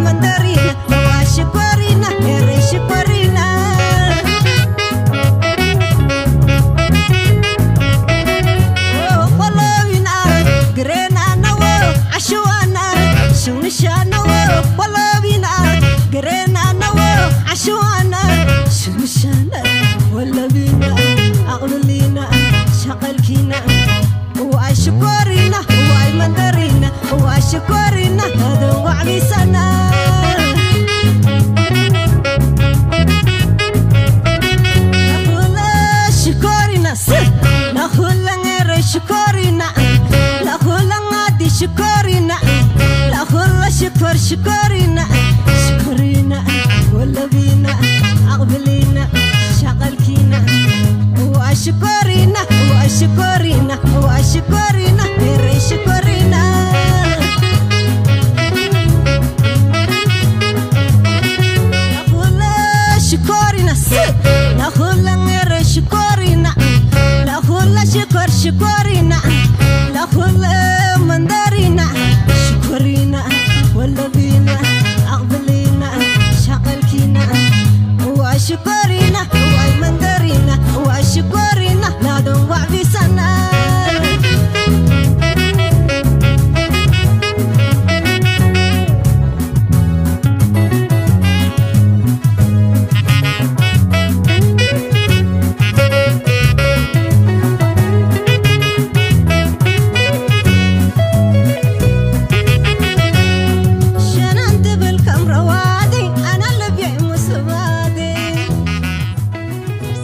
መንደሪና እዋ ሽኮሪና ኤረይ ሽኮሪና ቆሎቢና ግሬና ነዎ ዓሽዋና ሽምሻ ነዎ ቆሎቢና ግሬና ነዎ ዓሽዋና ሽምሻና ወለቢና ኣቕብሊና ሸቐልኪና እዋይ ሽኮሪና እዋይ መንደሪና እዋይ ሽኮሪና ኣደዋዕ ቢሰና ናኹለ ሽኮሪና ስ ናኹለ ኔረ ሽኮሪና ናኹለ ዓዲ ሽኮሪና ናኹለ ሽኮር ሽኮሪና ሽኮሪና ወለቢና ኣቕብሊና ሻቐልኪና እዋ ሽኮሪና እዋ ሽኮሪና እዋ ሽኮሪና ኔረ ሽኮሪና ናኹለ ሽኮሪና ስ ናኹለ ኔረ ሽኮሪና ናኹለ ሽኮር ሽኮሪና ናኹለ መንደሪና ሽኮሪና ወለቢና ኣቕብሊና ሻቐልኪና እዋ ሽኮሪና እዋይ መንደሪና እዋ ሽኮሪና ናደዋዕ ቢሰና ሸናን ትብል ከም ረዋዲ ኣና ልብየይ ምስባዲ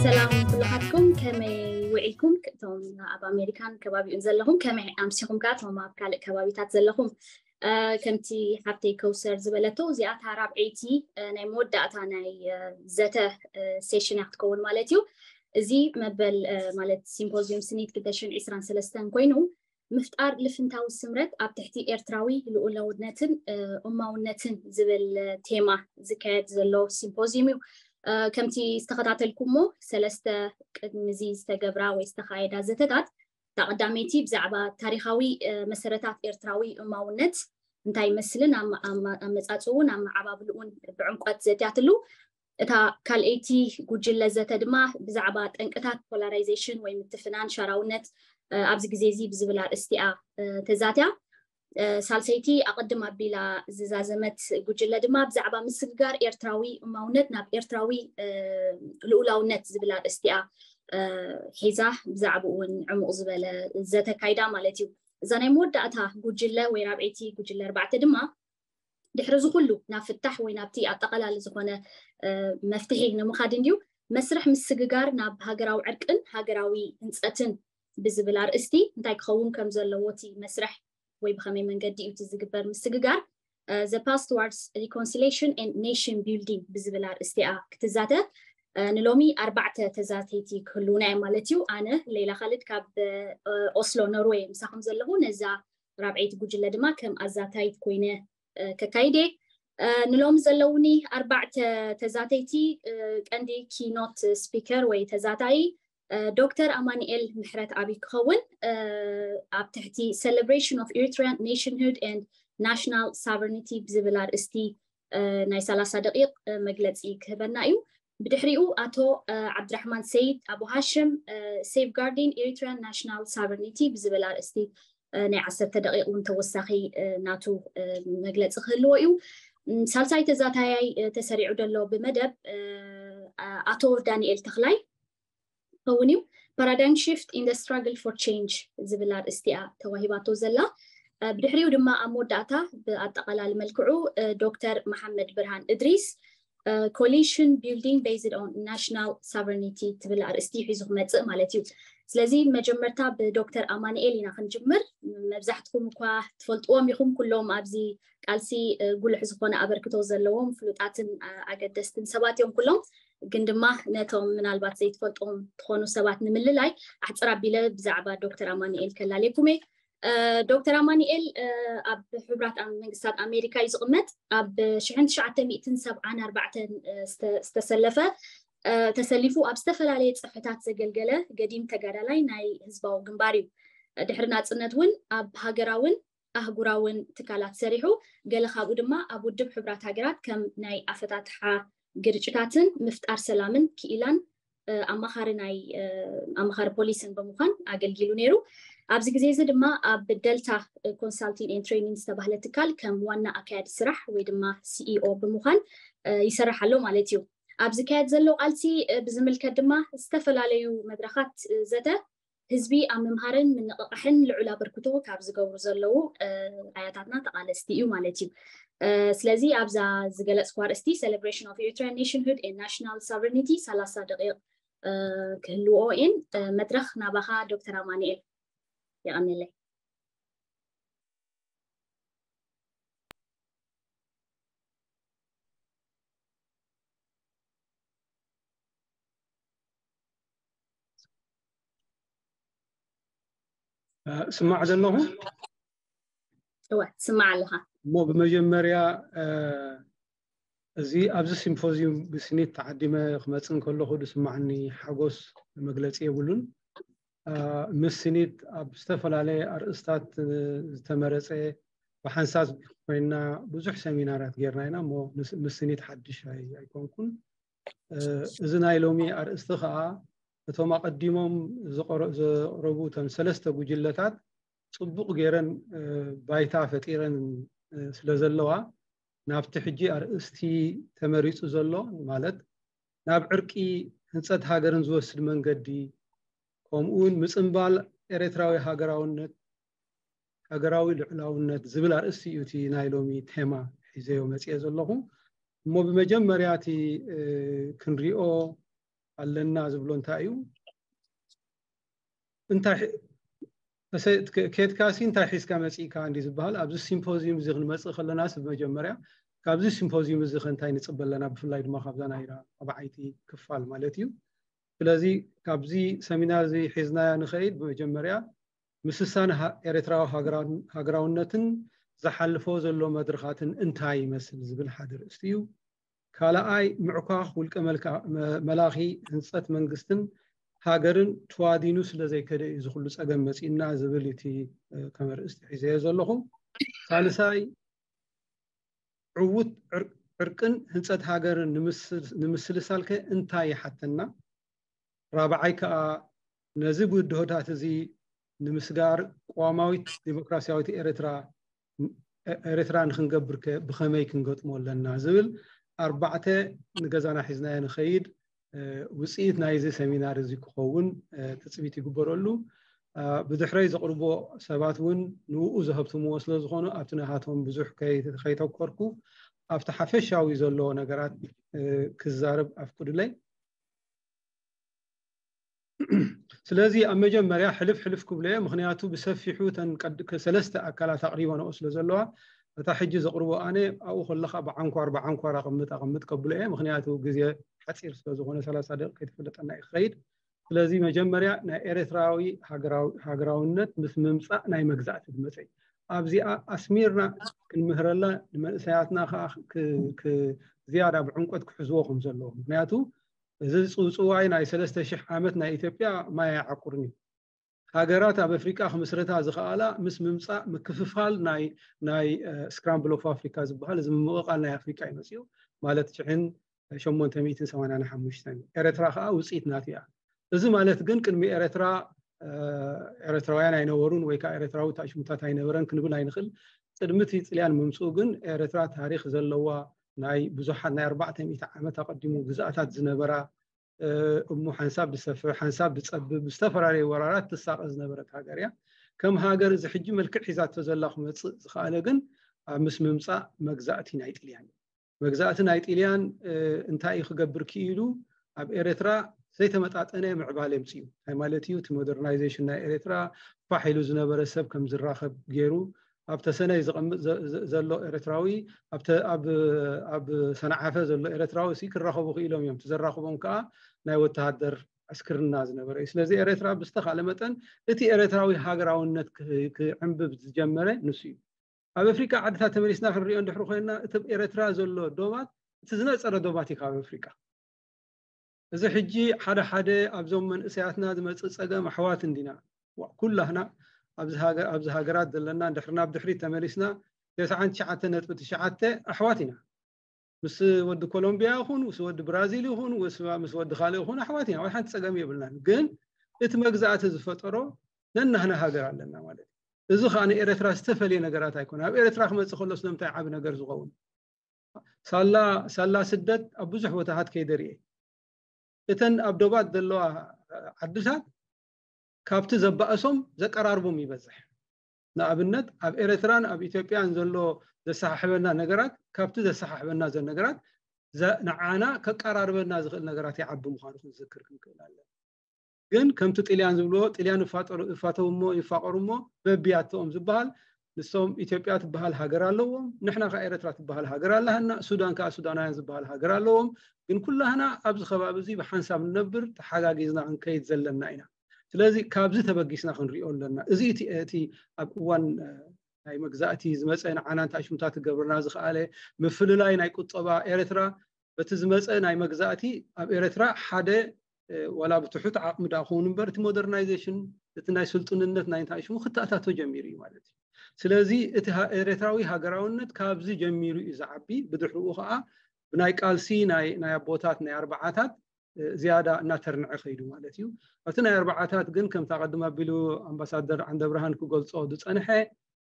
ሰላም ኩላኻትኩም ከመይ ውዒልኩም እቶም ኣብ ኣሜሪካን ከባቢኡን ዘለኹም ከመይ ኣምሲኹም ከ እቶም ኣብ ካልእ ከባቢታት ዘለኹም ከምቲ ሓብተይ ከውሰር ዝበለቶ እዚኣ እታ ራብዐይቲ ናይ መወዳእታ ናይ ዘተ ሴሽን እያ ክትከውን ማለት እዩ። እዚ መበል ማለት ሲምፖዚዩም ስኒት ክልተ ሽሕን ዕስራን ሰለስተን ኮይኑ ምፍጣር ልፍንታዊ ስምረት ኣብ ትሕቲ ኤርትራዊ ልኡላውነትን እማውነትን ዝብል ቴማ ዝካየድ ዘሎ ሲምፖዚዩም እዩ። ከምቲ ዝተኸታተልኩሞ ሰለስተ ቅድሚ እዚ ዝተገብራ ወይ ዝተኻየዳ ዘተታት እታ ቀዳመይቲ ብዛዕባ ታሪኻዊ መሰረታት ኤርትራዊ እማውነት እንታይ ይመስልን ኣመፃፅኡን ኣመዓባብልኡን ብዕምቆት ዘትያትሉ እታ ካልኣይቲ ጉጅለ ዘተ ድማ ብዛዕባ ጠንቅታት ፖላራይዜሽን ወይ ምትፍናን ሻራውነት ኣብዚ ግዜ እዚ ብዝብል ኣርእስቲኣ ተዛትያ። ሳልሰይቲ ኣቐድም ኣቢላ ዝዛዘመት ጉጅለ ድማ ብዛዕባ ምስግጋር ኤርትራዊ እማውነት ናብ ኤርትራዊ ልኡላውነት ዝብል ኣርእስቲኣ ሒዛ ብዛዕባኡ እውን ዕሙቕ ዝበለ ዘተካይዳ ማለት እዩ። እዛ ናይ መወዳእታ ጉጅለ ወይ ራብዐይቲ ጉጅለ ኣርባዕተ ድማ ድሕሪ እዚ ኩሉ ናብ ፍታሕ ወይ ናብቲ ኣጠቓላሊ ዝኾነ መፍትሒ ንምኻድ እንድዩ መስርሕ ምስግጋር ናብ ሃገራዊ ዕርቅን ሃገራዊ ህንፀትን ብዝብል ኣርእስቲ እንታይ ክኸውን ከም ዘለዎ እቲ መስርሕ ወይ ብኸመይ መንገዲ እዩ እቲ ዝግበር ምስግጋር The Path Towards Reconciliation and Nation Building ብዝብል ኣርእስቲ እያ ክትዛተ። ንሎሚ ኣርባዕተ ተዛተይቲ ክህልውና እዮም ማለት እዩ። ኣነ ሌላ ካልድ ካብ ኦስሎ ኖርዌይ ምሳኹም ዘለኹ፣ ነዛ ራብዐይቲ ጉጅለ ድማ ከም ኣዛታይት ኮይነ ከካይደ። ንሎሚ ዘለውኒ ኣርባዕተ ተዛተይቲ ቀንዲ ኪኖት ስፒከር ወይ ተዛታይ ዶክተር ኣማንኤል ምሕረት ኣብይ ክኸውን ኣብ ትሕቲ Celebration of Eritrean Nationhood and National Sovereignty ብዝብል ኣርእስቲ ናይ ሰላሳ ደቂቕ መግለፂ ክህበና እዩ። ብድሕሪኡ ኣቶ ዓብድራሕማን ሰይድ ኣቡ ሃሽም Safeguarding Eritrean National Sovereignty ብዝብል ኣርእስቲ ናይ ዓሰርተ ደቂቕ እውን ተወሳኺ ናቱ መግለፂ ክህልዎ እዩ። ሳልሳይ ተዛታያይ ተሰሪዑ ዘሎ ብመደብ ኣቶ ዳንኤል ተኽላይ ክኸውን እዩ። Paradigm Shift in the Struggle for Change ዝብል ኣርእስቲ እያ ተዋሂባቶ ዘላ። ብድሕሪኡ ድማ ኣብ መወዳእታ ብኣጠቓላሊ መልክዑ ዶክተር መሓመድ ብርሃን እድሪስ Coalition Building Based on National Sovereignty ትብል ኣርእስቲ ሒዙ ክመፅእ ማለት እዩ። ስለዚ መጀመርታ ብዶክተር ኣማንኤል ኢና ክንጅምር። መብዛሕትኩም እኳ ትፈልጥዎም ኢኹም፣ ኩሎም ኣብዚ ቃልሲ ጉልሕ ዝኾነ ኣበርክቶ ዘለዎም ፍሉጣትን ኣገደስትን ሰባት እዮም ኩሎም። ግን ድማ ነቶም ምናልባት ዘይትፈልጥዎም ትኾኑ ሰባት ንምልላይ ኣሕፅር ኣቢለ ብዛዕባ ዶክተር ኣማንኤል ከላልየኩም እየ። ዶክተር ኣማንኤል ኣብ ሕቡራት መንግስታት ኣሜሪካ እዩ ዝቕመጥ። ኣብ ሽሕን ትሽዓተ ሚእትን ሰብዓን ኣርባዕተን ዝተሰለፈ ተሰሊፉ ኣብ ዝተፈላለየ ፅፍሕታት ዘገልገለ ገዲም ተጋዳላይ ናይ ህዝባዊ ግንባር እዩ። ድሕሪ ናፅነት እውን ኣብ ሃገራውን ኣህጉራውን ትካላት ሰሪሑ፣ ገለ ካብኡ ድማ ኣብ ውድብ ሕቡራት ሃገራት ከም ናይ ኣፈታትሓ ግርጭታትን ምፍጣር ሰላምን ክኢላን ኣማኻሪ ናይ ኣማኻሪ ፖሊስን ብምዃን ኣገልጊሉ ነይሩ። ኣብዚ ግዜ እዚ ድማ ኣብ ደልታ ኮንሳልቲንግ ኤንድ ትሬኒንግ ዝተባህለ ትካል ከም ዋና ኣካያዲ ስራሕ ወይ ድማ ሲኢኦ ብምዃን ይሰርሕ ኣሎ ማለት እዩ። ኣብ ዝካየድ ዘሎ ቃልሲ ብዝምልከት ድማ ዝተፈላለዩ መድረኻት ዘተ ህዝቢ ኣብ ምምሃርን ምንቕቓሕን ልዑል ኣበርክቶ ካብ ዝገብሩ ዘለዉ ኣያታትና ተቓለስቲ እዩ ማለት እዩ። ስለዚ ኣብዛ ዝገለፅኩ ኣርእስቲ Celebration of Eritrean Nationhood and National Sovereignty ሰላሳ ደቂቕ ክህልዎ እየን። መድረኽ ናባኻ ዶክተር ኣማኑኤል። የቐንለይ። ስማዕ ዘለኹ እወ ስማዕ ኣለኻ። እሞ ብመጀመርያ እዚ ኣብዚ ሲምፖዚዩም ብስኒት ተዓዲመ ክመፅእ እንከለኹ ዝስማዕኒ ሓጎስ መግለፂ የብሉን። ምስ ስኒት ኣብ ዝተፈላለየ ኣርእስታት ዝተመረፀ ብሓንሳብ ኮይና ብዙሕ ሰሚናራት ጌርና ኢና እሞ ምስ ስኒት ሓድሽ ኣይኮንኩን። እዚ ናይ ሎሚ ኣርእስቲ ከዓ እቶም ኣቐዲሞም ዘቕረቡ እተን ሰለስተ ጉጅለታት ፅቡቕ ገይረን ባይታ ፈጢረን ስለ ዘለዋ ናብቲ ሕጂ ኣርእስቲ ተመሪፁ ዘሎ ማለት ናብ ዕርቂ ህንፀት ሃገርን ዝወስድ መንገዲ ከምኡ እውን ምፅንባል ኤርትራዊ ሃገራውነት ሃገራዊ ልዑላውነት ዝብል ኣርእስቲ እዩ እቲ ናይ ሎሚ ቴማ ሒዘዮ መፅየ ዘለኹ። እሞ ብመጀመርያ እቲ ክንሪኦ ኣለና ዝብሎ እንታይ እዩ? እንታይ ኬድካሲ እንታይ ሒዝካ መፂእካ እንዲ ዝበሃል ኣብዚ ሲምፖዚዩም እዚ ክንመፅእ ከለናስ ብመጀመርያ ካብዚ ሲምፖዚዩም እዚ ከ እንታይ ንፅበ ኣለና? ብፍላይ ድማ ካብዛ ናይ ራብዓይቲ ክፋል ማለት እዩ። ስለዚ ካብዚ ሰሚናር እዚ ሒዝናዮ ንኸይድ ብመጀመርያ ምስሳን ኤርትራዊ ሃገራውነትን ዝሓልፎ ዘሎ መድረኻትን እንታይ ይመስል ዝብል ሓደ ርእስቲ እዩ። ካልኣይ ምዕኳኽ ውልቀ መላኺ ህንፀት መንግስትን ሃገርን ተዋዲኑ ስለ ዘይከደ እዩ ዝኩሉ ፀገም መፂእና ዝብል እቲ ከም ርእስቲ ሒዘዮ ዘለኹ። ሳልሳይ ዕዉት ዕርቅን ህንፀት ሃገርን ንምስልሳልከ እንታይ ይሓተና? ራብዓይ ከዓ ነዚ ብድሆታት እዚ ንምስጋር ቅዋማዊት ዲሞክራሲያዊት ኤርትራ ኤርትራ ንክንገብርከ ብኸመይ ክንገጥሞ ኣለና ዝብል ኣርባዕተ ንገዛና ሒዝናዮ ንኸይድ ውፅኢት ናይዚ ሰሚናር እዚ ክኸውን ትፅቢት ይግበረሉ። ብድሕረይ ዘቕርቦ ሰባት እውን ንኡ ዘሀብትምዎ ስለ ዝኾኑ ኣብቲ ናሃቶም ብዙሕ ከይተኮርኩ ኣብቲ ሓፈሻዊ ዘሎ ነገራት ክዛረብ ኣፍቅዱለይ። ስለዚ ኣብ መጀመርያ ሕልፍ ሕልፍ ክብሎ እየ፣ ምክንያቱ ብሰፊሑ እተን ሰለስተ ኣካላት ኣቕሪበንኦ ስለ ዘለዋ እታ ሕጂ ዘቕርቦ ኣነ ኣብኡ ከለካ ብዓንኳር ብዓንኳር ኣቐምጥ ኣቐምጥ ከብሎ እየ፣ ምክንያቱ ግዜ ሓፂር ስለ ዝኾነ ሰላሳ ደቂቕ ከይተፈለጠና እዩ ክኸይድ። ስለዚ መጀመርያ ናይ ኤርትራዊ ሃገራውነት ምስ ምምፃእ ናይ መግዛእቲ ዝመፀ እዩ። ኣብዚኣ ኣስሚርና ክንምህረላ ንመንእሰያትና ከዓ ዝያዳ ብዕምቆት ክሕዝዎ ከም ዘለዎ ምክንያቱ እዚ ፅውፅዋይ ናይ ሰለስተ ሽሕ ዓመት ናይ ኢትዮጵያ ማይ ኣይዓቁርን እዩ። ሃገራት ኣብ ኣፍሪቃ ክምስረታ ዝኸኣላ ምስ ምምፃእ ምክፍፋል ናይ ናይ ስክራምብል ኦፍ ኣፍሪካ ዝበሃል እዚ ምምቕቓል ናይ ኣፍሪቃ እዩ መፅኡ ማለት ሽሕን ሸሞንተ ሚእትን ሰማንያን ሓሙሽተን ኤረትራ ከዓ ውፅኢት ናቱ እያ። እዚ ማለት ግን ቅድሚ ኤረትራ ኤረትራውያን ኣይነበሩን ወይ ከዓ ኤረትራዊ ታሽሙታት ኣይነበረን ክንብል ኣይንኽእል። ቅድሚ እቲ ጥልያን ምምፅኡ ግን ኤረትራ ታሪክ ዘለዋ ናይ ብዙሓት ናይ ኣርባዕተ ሚእቲ ዓመት ኣቐዲሙ ግዝኣታት ዝነበራ እሞ ሓንሳብ ዝሰፍሕ ሓንሳብ ዝፀብብ ብዝተፈላለዩ ወራራት ትሳቐ ዝነበረት ሃገር እያ። ከም ሃገር እዚ ሕጂ መልክዕ ሒዛቶ ዘላ ክመፅእ ዝኸኣለ ግን ኣብ ምስ ምምፃእ መግዛእቲ ናይ ጥልያን እዩ። መግዛእቲ ናይ ጥልያን እንታይ እዩ ክገብር ክኢሉ ኣብ ኤረትራ ዘይተመጣጠነ ምዕባለ የምፅኡ እንታይ ማለት እዩ እቲ ሞደርናይዜሽን ናይ ኤረትራ ፋሕ ኢሉ ዝነበረ ሰብ ከም ዝራኸብ ገይሩ ኣብ ተሰነይ ዝቐምጥ ዘሎ ኤረትራዊ ኣብ ሰንዓፈ ዘሎ ኤረትራዊ ሲ ክራኸቡ ክኢሎም እዮም። እቲ ዘራኽቦም ከዓ ናይ ወተሃደር ዕስክርና ዝነበረ እዩ። ስለዚ ኤረትራ ብዝተኻለ መጠን እቲ ኤረትራዊ ሃገራውነት ክዕንብብ ዝጀመረ ንሱ እዩ። ኣብ ኣፍሪካ ዓድታት ተመሊስና ክንሪኦ እንድሕሪ ኮይንና እቲ ኤረትራ ዘሎ ዶባት እቲ ዝነፀረ ዶባት እዩ ካብ ኣፍሪካ። እዚ ሕጂ ሓደ ሓደ ኣብዞም መንእሰያትና ዝመፅእ ፀገም ኣሕዋት እንዲና ኩላህና ኣብዚ ሃገራት ዘለና ድሕሪ ናብ ድሕሪት ተመሊስና ተስዓን ትሽዓተ ነጥቢ ትሽዓተ ኣሕዋት ኢና። ምስ ወዲ ኮሎምቢያ ይኹን ምስ ወዲ ብራዚል ይኹን ምስ ወዲ ካልእ ይኹን ኣሕዋት ኢና። ሓንቲ ፀገም የብልናን። ግን እቲ መግዛእቲ ዝፈጠሮ ነናህና ሃገር ኣለና ማለት እዩ። እዚ ከዓ ንኤረትራ ዝተፈለየ ነገራት ኣይኮነ። ኣብ ኤረትራ ክመፅእ ከሎ ስለምንታይ ዓብ ነገር ዝኸውን? ሳላ ሳላ ስደት ኣብ ብዙሕ ቦታታት ከይደ ርእየ። እተን ኣብ ዶባት ዘለዋ ዓድታት ካብቲ ዘባእሶም ዘቀራርቦም ይበዝሕ። ንኣብነት ኣብ ኤረትራን ኣብ ኢትዮጵያን ዘሎ ዘሰሓሕበና ነገራት ካብቲ ዘሰሓሕበና ዘሎ ነገራት ንዓና ከቀራርበና ዝኽእል ነገራት ይዓቢ ምዃኑ ክንዝክር ክንክእል ኣለና። ግን ከምቲ ጥልያን ዝብልዎ ጥልያን ይፋተው እሞ ይፋቀሩ እሞ በቢያተኦም ዝበሃል ንሶም ኢትዮጵያ ትበሃል ሃገር ኣለዎም፣ ንሕና ከዓ ኤረትራ ትበሃል ሃገር ኣለሃና፣ ሱዳን ከዓ ሱዳናውያን ዝበሃል ሃገር ኣለዎም። ግን ኩላህና ኣብዚ ከባቢ እዚ ብሓንሳብ ንነብር ተሓጋጊዝና ክንከይድ ዘለና ኢና። ስለዚ ካብዚ ተበጊስና ክንሪኦ ኣለና። እዚ እቲ ኣብ እዋን ናይ መግዛእቲ ዝመፀ ንዓና እንታይ ሽሙታት ክገብርና ዝኸኣለ ምፍልላይ ናይ ቁጠባ ኤረትራ በቲ ዝመፀ ናይ መግዛእቲ ኣብ ኤረትራ ሓደ ዋላ ብትሑት ዓቕሚ ዳ ክኸውን እምበር እቲ ሞደርናይዜሽን እቲ ናይ ስልጡንነት ናይ እንታይ ሽሙ ክተኣታቶ ጀሚሩ እዩ ማለት እዩ። ስለዚ እቲ ኤረትራዊ ሃገራውነት ካብዚ ጀሚሩ እዩ ዝዓቢ። ብድሕሪኡ ከዓ ብናይ ቃልሲ ናይ ኣቦታት ናይ ኣርባዓታት ዝያዳ እናተርንዐ ከይዱ ማለት እዩ። ኣብቲ ናይ ኣርባዓታት ግን ከምታ ቀድም ኣቢሉ ኣምባሳደር ዓንደብርሃን ክገልፆ ዝፀንሐ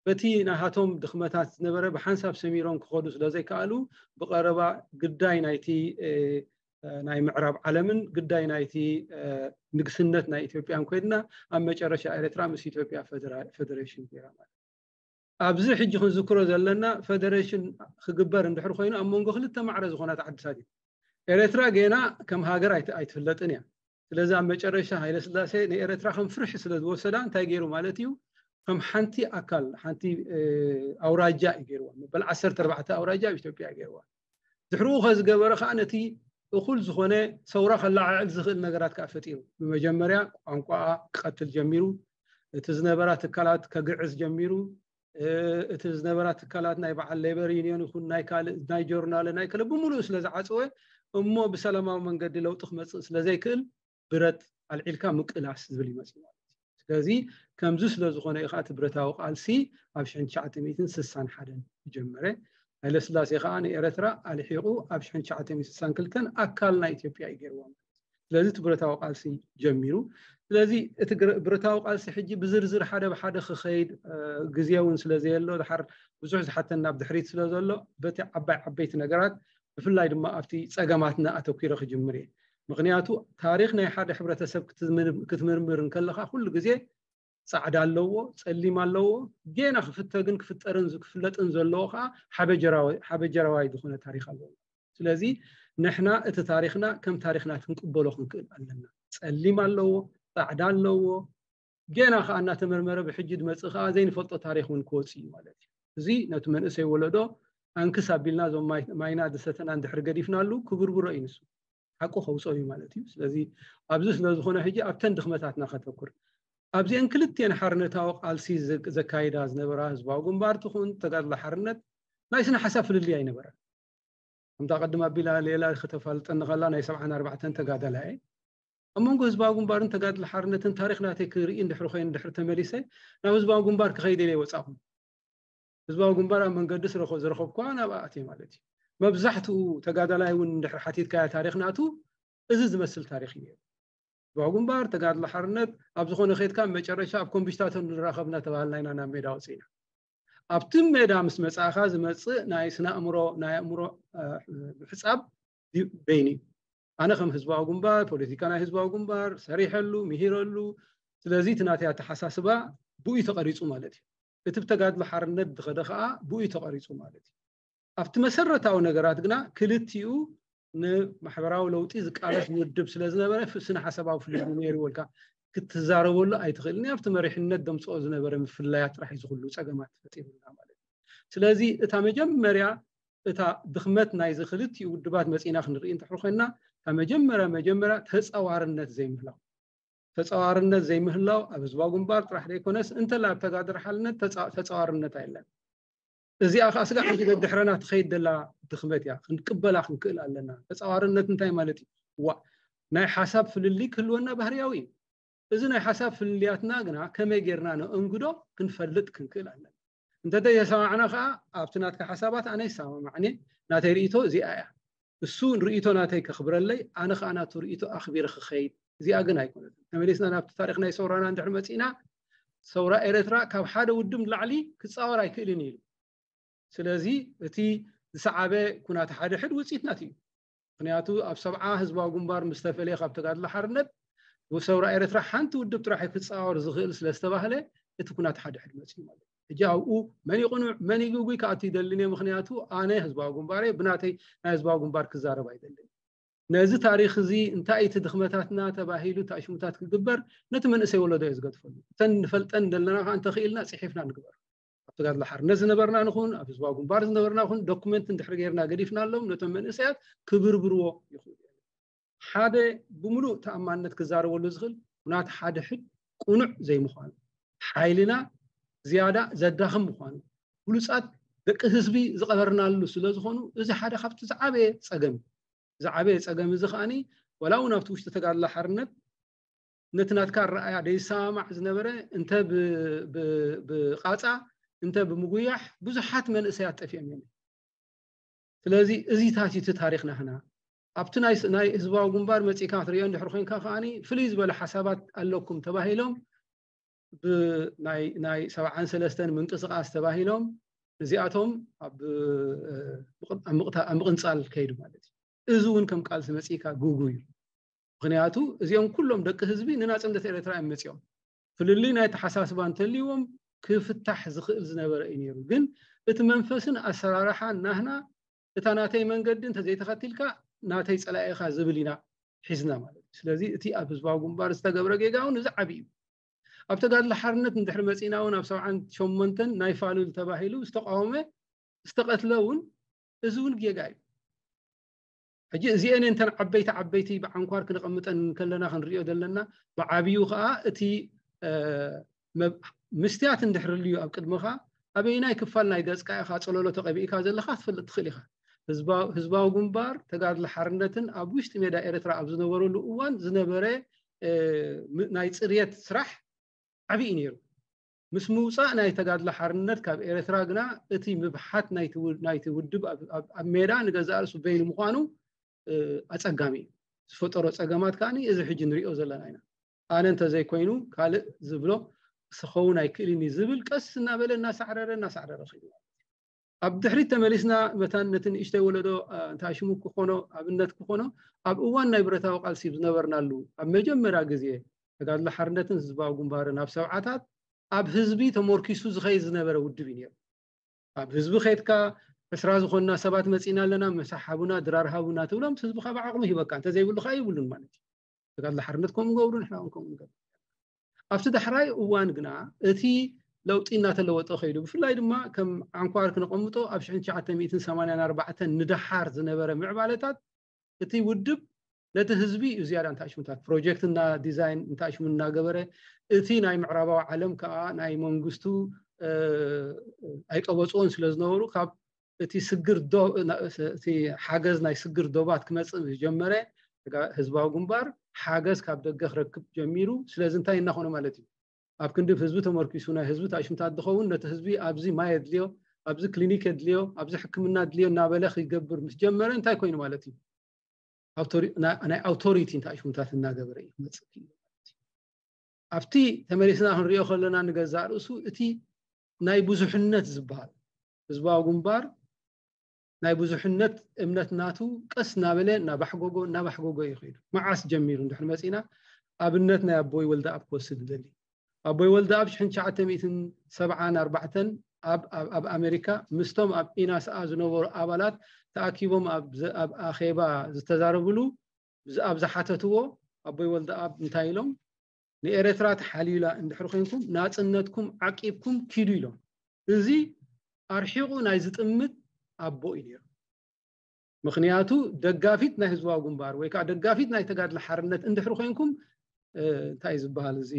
በቲ ናሃቶም ድኽመታት ዝነበረ ብሓንሳብ ሰሚሮም ክኸዱ ስለ ዘይከኣሉ ብቐረባ ግዳይ ናይቲ ናይ ምዕራብ ዓለምን ግዳይ ናይቲ ንግስነት ናይ ኢትዮጵያን ኮይንና ኣብ መጨረሻ ኤረትራ ምስ ኢትዮጵያ ፈደሬሽን ገይራ ማለት ኣብዚ ሕጂ ክንዝክሮ ዘለና ፈደሬሽን ክግበር እንድሕር ኮይኑ ኣብ መንጎ ክልተ ማዕረ ዝኾነት ዓድታት እዩ። ኤረትራ ጌና ከም ሃገር ኣይትፍለጥን እያ። ስለዚ ኣብ መጨረሻ ሃይለስላሴ ንኤረትራ ከም ፍርሒ ስለ ዝወሰዳ እንታይ ገይሩ ማለት እዩ? ከም ሓንቲ ኣካል ሓንቲ ኣውራጃ እዩ ገይርዋ። መበል ዓሰርተ ኣርባዕተ ኣውራጃ ኣብ ኢትዮጵያ እዩ ገይርዋ። ድሕሪኡ ከዝገበረ ከዓ ነቲ እኹል ዝኾነ ሰውራ ከለዓዕል ዝኽእል ነገራት ከዓ ፈጢሩ። ብመጀመርያ ቋንቋኣ ክቐትል ጀሚሩ። እቲ ዝነበራ ትካላት ከግዕዝ ጀሚሩ። እቲ ዝነበራ ትካላት ናይ በዓል ሌበር ዩኒዮን ይኹን ናይ ካልእ ናይ ጆርናል ናይ ከለ ብምሉእ ስለ ዝዓፀወ እሞ ብሰላማዊ መንገዲ ለውጢ ክመፅእ ስለ ዘይክእል ብረት ኣልዒልካ ምቅላስ ዝብል ይመፅእ ማለት እዩ። ስለዚ ከምዚ ስለ ዝኾነ እዩ ከዓ እቲ ብረታዊ ቃልሲ ኣብ ሽሕን ትሽዓተ ሚእትን ስሳን ሓደን ዝጀመረ። ሃይለስላሴ ከዓ ንኤረትራ ኣልሒቑ ኣብ ሽሕን ትሽዓተ ሚእትን ስሳን ክልተን ኣካል ናይ ኢትዮጵያ እዩ ገይርዋ ማለት እዩ። ስለዚ እቲ ብረታዊ ቃልሲ ጀሚሩ። ስለዚ እቲ ብረታዊ ቃልሲ ሕጂ ብዝርዝር ሓደ ብሓደ ክኸይድ ግዜ እውን ስለ ዘየሎ ድሓር ብዙሕ ዝሓተና ኣብ ድሕሪት ስለ ዘሎ በቲ ዓባይ ዓበይቲ ነገራት ብፍላይ ድማ ኣብቲ ፀገማትና ኣተኪረ ክጅምር እየ። ምክንያቱ ታሪክ ናይ ሓደ ሕብረተሰብ ክትምርምር እንከለካ ኩሉ ግዜ ፃዕዳ ኣለዎ፣ ፀሊም ኣለዎ። ጌና ክፍተግን ክፍጠርን ክፍለጥን ዘለዎ ከዓ ሓበጀራዋይ ዝኾነ ታሪክ ኣለዎ። ስለዚ ንሕና እቲ ታሪክና ከም ታሪክና ክንቅበሎ ክንክእል ኣለና። ፀሊም ኣለዎ፣ ፃዕዳ ኣለዎ። ጌና ከዓ እናተመርመረ ብሕጂ ዝመፅእ ከዓ ዘይንፈልጦ ታሪክ እውን ክወፅእ እዩ ማለት እዩ። እዚ ነቲ መንእሰይ ወለዶ ኣንክስ ኣቢልና እዞም ማይና ዝሰተና እንድሕር ገዲፍናሉ ክብርብሮ እዩ ንሱ ሓቁ ከውፅኦ እዩ ማለት እዩ። ስለዚ ኣብዚ ስለ ዝኾነ ሕጂ ኣብተን ድኽመታትና ከተኩር ኣብዚአን ክልቲአን ሓርነታዊ ቃልሲ ዘካይዳ ዝነበራ ህዝባዊ ግንባር ትኹን ተጋድሎ ሓርነት ናይ ስነ ሓሳብ ፍልልይ ኣይነበረን። ከምታ ቅድም ኣቢላ ሌላ ከተፋልጠኒ ከላ ናይ ሰብዓን ኣርባዕተን ተጋዳላይ እየ። ኣብ መንጎ ህዝባዊ ግንባርን ተጋድሎ ሓርነትን ታሪክ ናተይ ክርኢ እንድሕሪ ኮይነ እንድሕሪ ተመሊሰ ናብ ህዝባዊ ግንባር ክኸይድ ኢለ ይወፃኹም። ህዝባዊ ግንባር ኣብ መንገዲ ዝረኸብኳ ናብኣ ኣትየ ማለት እዩ። መብዛሕትኡ ተጋዳላይ እውን እንድሕሪ ሓቲትካዮ ታሪክ ናቱ እዚ ዝመስል ታሪክ እዩ ነይሩ። ህዝባዊ ግንባር ተጋድሎ ሓርነት ኣብ ዝኾነ ከይድካ መጨረሻ ኣብ ኮምቢሽታቶ ንራኸብ እናተባሃልና ኢና ናብ ሜዳ ወፂእና። ኣብቲ ሜዳ ምስ መፃእኻ ዝመፅእ ናይ ስነ ኣእምሮ ናይ ኣእምሮ ምሕፃብ በይኒ እዩ። ኣነ ከም ህዝባዊ ግንባር ፖለቲካ ናይ ህዝባዊ ግንባር ሰሪሐሉ ምሂረሉ። ስለዚ እቲ ናተይ ኣተሓሳስባ ብኡ ተቐሪፁ ማለት እዩ። እቲ ብተጋድሎ ሓርነት ዝኸደ ከዓ ብኡ ተቐሪፁ ማለት እዩ። ኣብቲ መሰረታዊ ነገራት ግና ክልቲኡ ንማሕበራዊ ለውጢ ዝቃለስ ውድብ ስለ ዝነበረ ስነ ሓሳባዊ ፍልልይ ነይሩ ወልካ ክትዛረበሉ ኣይትኽእልን። ኣብቲ መሪሕነት ደምፅኦ ዝነበረ ምፍላያት ጥራሕ እዚ ኩሉ ፀገማት ፈጢሩልና ማለት እዩ። ስለዚ እታ መጀመርያ እታ ድኽመት ናይዚ ክልቲኡ ውድባት መፂና ክንርኢ እንተሕር ኮይንና እታ መጀመርያ መጀመርያ ተፀዋርነት ዘይምህላው ተፀዋርነት ዘይምህላው ኣብ ህዝባዊ ግንባር ጥራሕ ዘይኮነስ እንተላ ኣብ ተጋድሎ ሓርነት ተፀዋርነት ኣይለን። እዚኣ ከዓ ስጋ ሕጂ ደድሕረና ትኸይድ ደላ ድኽመት እያ። ክንቅበላ ክንክእል ኣለና። ተፀዋርነት እንታይ ማለት እዩ? ዋ ናይ ሓሳብ ፍልልይ ክህልወና ባህርያዊ እዩ። እዚ ናይ ሓሳብ ፍልልያትና ግና ከመይ ጌርና ነእንግዶ ክንፈልጥ ክንክእል ኣለና። እንተዘይተሰማዕና ከዓ ኣብቲ ናትካ ሓሳባት ኣነ ይሰማማዕኒ፣ ናተይ ርእይቶ እዚኣ እያ። እሱ ርእይቶ ናተይ ከኽብረለይ፣ ኣነ ከዓ ናቱ ርእይቶ ኣኽቢረ ክኸይድ። እዚኣ ግን ኣይኮነትን። ተመሊስና ናብቲ ታሪኽ ናይ ሰውራና እንድሕር መፂእና፣ ሰውራ ኤረትራ ካብ ሓደ ውድብ ንላዕሊ ክፃወር ኣይክእልን ኢሉ። ስለዚ እቲ ዝሰዓበ ኩናት ሓደ ሕድ ውፅኢት ናት እዩ። ምክንያቱ ኣብ ሰብዓ ህዝባዊ ግንባር ምስ ተፈለየ ካብ ተጋድሎ ሓርነት፣ ሰውራ ኤረትራ ሓንቲ ውድብ ጥራሕ ክፃወር ዝኽእል ስለ ዝተባህለ እቲ ኩናት ሓደ ሕድ መፅዩ ማለት እዩ። ሕጂ ኣብኡ መን ይቕኑዕ መን ይግጉይ ክኣቱ ይደልን እየ። ምክንያቱ ኣነ ህዝባዊ ግንባር እየ፣ ብናተይ ናይ ህዝባዊ ግንባር ክዛረብ ኣይደልን። ነዚ ታሪኽ እዚ እንታይ እቲ ድኽመታትና ተባሂሉ ታሽሙታት ክግበር ነቲ መንእሰይ ወለዶ እየ ዝገድፈሉ። እተን ንፈልጠን ዘለና ከዓ እንተኽኢልና ፅሒፍና ንግበር። ኣብ ተጋድሎ ሓርነት ዝነበርና ንኹን ኣብ ህዝባዊ ግንባር ዝነበርና ኹን ዶኩመንት እንድሕር ጌርና ገዲፍናሎም ነቶም መንእሰያት ክብርብርዎ ይኽእሉ እዮም። ሓደ ብምሉእ ተኣማንነት ክዛረበሉ ዝኽእል ኩናት ሓደ ሕድ ቁኑዕ ዘይምዃኑ፣ ሓይልና ዝያዳ ዘዳኽም ምዃኑ፣ ብሉጻት ደቂ ህዝቢ ዝቐበርናሉ ስለ ዝኾኑ፣ እዚ ሓደ ካብቲ ዝዓበየ ጸገም እዩ። ዝዓበየ ጸገም እዚ ከኣኒ፣ ወላ እውን ኣብቲ ውሽጢ ተጋድሎ ሓርነት ነቲ ናትካ ኣረኣያ ደይሰማማዕ ዝነበረ እንተ ብ-፣ ብ-፣ ብቓጻ እንተ ብምጉያሕ ብዙሓት መንእሰያት ጠፊኦም እዮም። ስለዚ እዚታት እዩ እቲ ታሪኽ ናህና። ኣብቲ ናይ ስ-፣ ናይ ህዝባዊ ግንባር መጺእካ ክትሪኦ እንድሕር ኮይንካ ከኣኒ ፍልይ ዝበለ ሓሳባት ኣለኩም ተባሂሎም ብናይ፣ ናይ ሰብዓን ሰለስተን ምንቅስቓስ ተባሂሎም እዚኣቶም ኣብ፣ እ፣ ምቕ-፣ ኣብ ምቕታ-፣ ኣብ ምቕንጻል ከይዱ ማለት እዩ። እዚ እውን ከም ቃልሲ መጺእካ ግጉ እዩ። ምክንያቱ እዚኦም ኩሎም ደቂ ህዝቢ ንናጽነት ኤርትራ እዮም መጺኦም። ፍልልይ ናይ ተሓሳስባ እንተልይዎም ክፍታሕ ዝኽእል ዝነበረ እዩ ነይሩ። ግን እቲ መንፈስን ኣሰራርሓን ናህና እታ ናተይ መንገዲ እንተዘይተኸቲልካ ናተይ ጸላኢኻ ዝብል ኢና ሒዝና ማለት እዩ። ስለዚ እቲ ኣብ ህዝባዊ ግንባር ዝተገብረ ጌጋ እውን እዚ ዓቢ እዩ። ኣብ ተጋድሎ ሓርነት እንድሕሪ መጺእና እውን ኣብ ሰብዓን ሸሞንተን ናይ ፋሉል ተባሂሉ ዝተቃወመ ዝተቐትለ እውን እዚ እውን ጌጋ እዩ። ሕጂ እዚአን እንተን ዓበይቲ ዓበይቲ ብዓንኳር ክነቐምጠን ከለና ክንሪኦ ዘለና ብዓብዩ ከዓ እቲ፣ እ፣ መብ-፣ ምስትያት እንድሕር ልዩ ኣብ ቅድመኻ ኣበይናይ ክፋል ናይ ገጽካ ኢኻ ጸለሎ ተቐቢእካ ዘለኻ ክትፈልጥ ትኽእል ኢኻ። ህዝባ-፣ ህዝባዊ ግንባር ተጋድሎ ሓርነትን ኣብ ውሽጢ ሜዳ ኤርትራ ኣብ ዝነበረሉ እዋን ዝነበረ፣ እ፣ ም-፣ ናይ ጽርየት ስራሕ ዓብዪ እዩ ነይሩ። ምስ ምውፃእ ናይ ተጋድሎ ሓርነት ካብ ኤርትራ ግና እቲ ምብሓት ናይቲ ው-፣ ናይቲ ውድብ ኣብ፣ ኣብ፣ ኣብ ሜዳ ንገዛእ ርእሱ በይኑ ምዃኑ፣ እ፣ ኣጸጋሚ እዩ። ዝፈጠሮ ጸገማት ከኣኒ እዚ ሕጂ ንሪኦ ዘለና ኢና። ኣነ እንተዘይኮይኑ ካልእ ዝብሎ ክኸውን ኣይክእልን እዩ ዝብል ቀስ እናበለ እናሳዕረረ፣ እናሳዕረረ ኸይዱ። ኣብ ድሕሪት ተመሊስና መታን ነቲ ንእሽተይ ወለዶ፣ እ፣ እንታይ ሽሙ ክኾኖ፣ ኣብነት ክኾኖ፣ ኣብ እዋን ናይ ብረታዊ ቃልሲ ዝነበርናሉ፣ ኣብ መጀመርያ ግዜ ተጋድሎ ሓርነትን ህዝባዊ ግንባርን ኣብ ሰብዓታት ኣብ ህዝቢ ተመርኪሱ ዝኸይድ ዝነበረ ውድብ እዩ ነይሩ። ኣብ ህዝቢ ኸይድካ ዕስራ ዝኾንና ሰባት መጺእና ኣለና፣ ምሳሕ ሃቡና፣ ድራር ሃቡና ትብሎም፣ ህዝቢ ካብ ዓቕሙ ይህበካ፣ እንተዘይብሉ ኸዓ ይብሉን ማለት እዩ። ተጋድሎ ሓርነት ከምኡ ገብሩ፣ ንሕና እውን ከምኡ ንገብር። ኣብቲ ዳሕራይ እዋን ግና እቲ ለውጢ እናተለወጠ ኸይዱ፣ ብፍላይ ድማ ከም ዓንኳር ክነቐምጦ ኣብ ሽሕን ትሽዓተ ሚእትን ሰማንያን ኣርባዕተን ንደሓር ዝነበረ ምዕባለታት እቲ ውድብ ነቲ ህዝቢ እዩ ዝያዳ እንታይ ሽሙታት ፕሮጀክት እና ዲዛይን እንታይ ሽሙ እናገበረ፣ እቲ ናይ ምዕራባዊ ዓለም ከዓ ናይ መንግስቱ፣ እ፣ ኣይቀበፅዎን ስለ ዝነበሩ ካብ እቲ ስግር ዶ-፣ ና-፣ እቲ ሓገዝ ናይ ስግር ዶባት ክመፅእ ምስ ጀመረ፣ ተጋ-፣ ህዝባዊ ግንባር ሓገዝ ካብ ደገ ክረክብ ጀሚሩ። ስለዚ እንታይ እናኾነ ማለት እዩ? ኣብ ክንዲ ህዝቢ ተመርኪሱ ናይ ህዝቢ ታሽምታት ዝኸውን ነቲ ህዝቢ ኣብዚ ማይ የድልዮ፣ ኣብዚ ክሊኒክ የድልዮ፣ ኣብዚ ሕክምና የድልዮ እናበለ ክገብር ምስ ጀመረ እንታይ ኮይኑ ማለት እዩ? ኣውቶሪ-፣ ና-፣ ናይ ኣውቶሪቲ እንታይ ሽሙታት እናገበረ እዩ ክመፅእ ክኢሉ ማለት እዩ። ኣብቲ ተመሊስና ክንሪኦ ከለና ንገዛእ ርእሱ እቲ ናይ ብዙሕነት ዝበሃል ህዝባዊ ግንባር ናይ ብዙሕነት እምነት ናቱ ቀስ እናበለ እናባሕጎጎ፣ እናባሕጎጎ እዩ ከይዱ። መዓስ ጀሚሩ እንድሕር መፂና ኣብነት ናይ ኣቦይ ወልደኣብ ክወስድ እደሊ። ኣቦይ ወልደኣብ ሽሕን ትሽዓተ ሚእትን ሰብዓን ኣርባዕተን ኣብ፣ ኣብ፣ ኣብ ኣሜሪካ ምስቶም ኣብ ኢናስኣ ዝነበሩ ኣባላት ተኣኪቦም ኣብ ዘ-፣ ኣብ ኣኼባ ዝተዛረብሉ፣ ብዝ-፣ ኣብ ዝሓተትዎ ኣቦይ ወልደኣብ እንታይ ኢሎም? "ንኤረትራ ተሓልዩላ እንድሕር ኮይንኩም ናጽነትኩም ዓቂብኩም ኪዱ" ኢሎም። እዚ ኣርሒቑ ናይ ዝጥምት ኣቦ እዩ ነይሩ። ምኽንያቱ ደጋፊት ናይ ህዝባዊ ግንባር ወይ ከዓ ደጋፊት ናይ ተጋድሎ ሓርነት እንድሕር ኮይንኩም፣ እ፣ እንታይ እዩ ዝበሃል፣ እዚ፣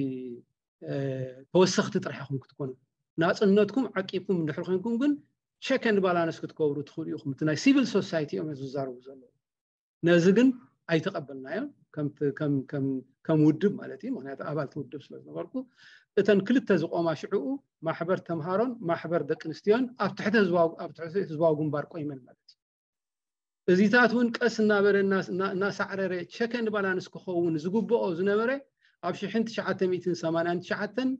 እ፣ ተወሰኽቲ ጥራሕ ኢኹም ክትኮኑ። ናጽነትኩም ዓቂብኩም እንድሕር ኮይንኩም ግን ቸክ ኤንድ ባላንስ ክትገብሩ ትኽእሉ ኢኹም። እቲ ናይ ሲቪል ሶሳይቲ እዮም ዝዛረቡ ዘለዉ። ነዚ ግን ኣይተቐበልናዮን። ከም ውድብ ማለት እዩ፣ ምክንያቱ ኣባል እቲ ውድብ ስለ ዝነበርኩ፣ እተን ክልተ ዝቆማ ሽዕኡ ማሕበር ተምሃሮን ማሕበር ደቂ ኣንስትዮን ኣብ ትሕቲ ህዝባዊ ኣብ ትሕቲ ህዝባዊ ግንባር ቆይመን ማለት እዩ። እዚታት እውን ቀስ እናበለ እናሳዕረረ ቸከን ባላንስ ክኸውን ዝግብኦ ዝነበረ ኣብ ሽሕን ትሽዓተ ሚእትን ሰማንያን ትሽዓተን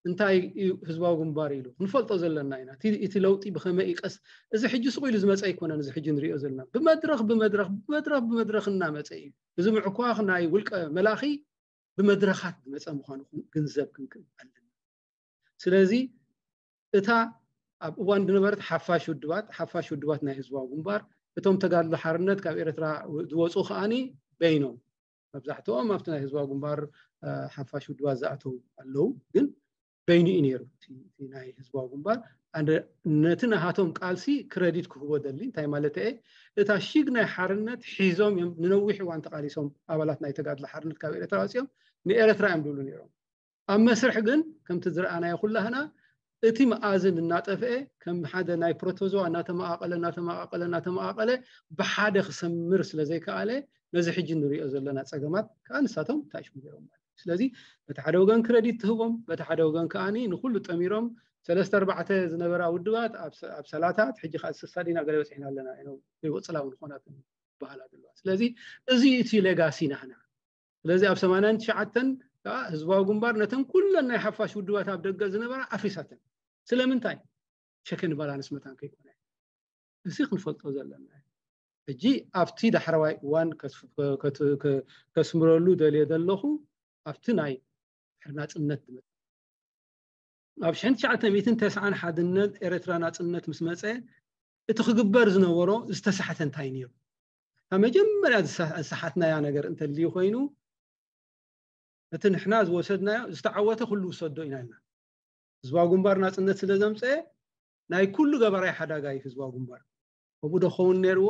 እንታይ እዩ ህዝባዊ ግንባር ኢሉ ክንፈልጦ ዘለና ኢና። እቲ ለውጢ ብኸመይ ይቀስ፣ እዚ ሕጂ ስቕ ኢሉ ዝመፀ ኣይኮነን። እዚ ሕጂ ንሪኦ ዘለና ብመድረኽ ብመድረኽ ብመድረኽ ብመድረኽ እናመፀ እዩ። እዚ ምዕኳኽ ናይ ውልቀ መላኺ ብመድረኻት ዝመፀ ምዃኑ ግንዘብ ክንክእል ኣለና። ስለዚ እታ ኣብ እዋን ዝነበረት ሓፋሽ ውድባት ሓፋሽ ውድባት ናይ ህዝባዊ ግንባር፣ እቶም ተጋድሎ ሓርነት ካብ ኤርትራ ዝወፁ ከዓኒ በይኖም፣ መብዛሕትኦም ኣብቲ ናይ ህዝባዊ ግንባር ሓፋሽ ውድባት ዝኣተው ኣለዉ፣ ግን በይኑ እዩ ነይሩ እቲ ናይ ህዝባዊ ግንባር። ነቲ ናሃቶም ቃልሲ ክረዲት ክህቦ ደሊ። እንታይ ማለት እየ? እታ ሽግ ናይ ሓርነት ሒዞም እዮም ንነዊሕ እዋን ተቃሊሶም፣ ኣባላት ናይ ተጋድሎ ሓርነት ካብ ኤርትራ ወፂኦም ንኤርትራ እዮም ዝብሉ ነይሮም። ኣብ መስርሕ ግን ከምቲ ዝረኣናዮ ኩላህና እቲ መኣዝን እናጠፍአ፣ ከም ሓደ ናይ ፕሮቶዞዋ እናተመቃቀለ እናተመቃቀለ እናተመቃቀለ ብሓደ ክሰምር ስለ ዘይከኣለ፣ ነዚ ሕጂ ንሪኦ ዘለና ፀገማት ከዓ ንሳቶም ታሽሙ ገይሮም ማለት እዩ። ስለዚ በቲ ሓደ ወገን ክረዲት ትህቦም፣ በቲ ሓደ ወገን ከዓኒ ንኩሉ ጠሚሮም ሰለስተ ኣርባዕተ ዝነበራ ውድባት ኣብ ሰላታት፣ ሕጂ ከዓ ስሳ ዲና ገለ በፂሕና ኣለና፣ ወፅላዊ ንኾናት በሃላ ዘለዋ። ስለዚ እዚ እቲ ሌጋሲ ናህና። ስለዚ ኣብ ሰማንያን ትሽዓተን ከዓ ህዝባዊ ግንባር ነተን ኩለን ናይ ሓፋሽ ውድባት ኣብ ደገ ዝነበራ ኣፍሪሳተን። ስለምንታይ? ሸከን ባላንስ መታን ከይኮነ እዚ ክንፈልጦ ዘለና። ሕጂ ኣብቲ ዳሕረዋይ እዋን ከስምረሉ ደልየ ዘለኹ ኣብቲ ናይ ድሕሪ ናፅነት ዝመፀ ኣብ ሽሕን ትሽዓተ ሚእትን ተስዓን ሓድነት ኤርትራ ናፅነት ምስ መፀ እቲ ክግበር ዝነበሮ ዝተሳሕተ እንታይ ነይሩ? ካብ መጀመርያ ዝሰሓትናያ ነገር እንተልዩ ኮይኑ፣ እቲ ንሕና ዝወሰድናዮ ዝተዓወተ ኩሉ ውሰዶ ኢና ኢልና። ህዝባዊ ግንባር ናፅነት ስለ ዘምፀአ ናይ ኩሉ ገባራይ ሓዳጋይ ህዝባዊ ግንባር ከምኡ ዶ ክኸውን ነይርዎ?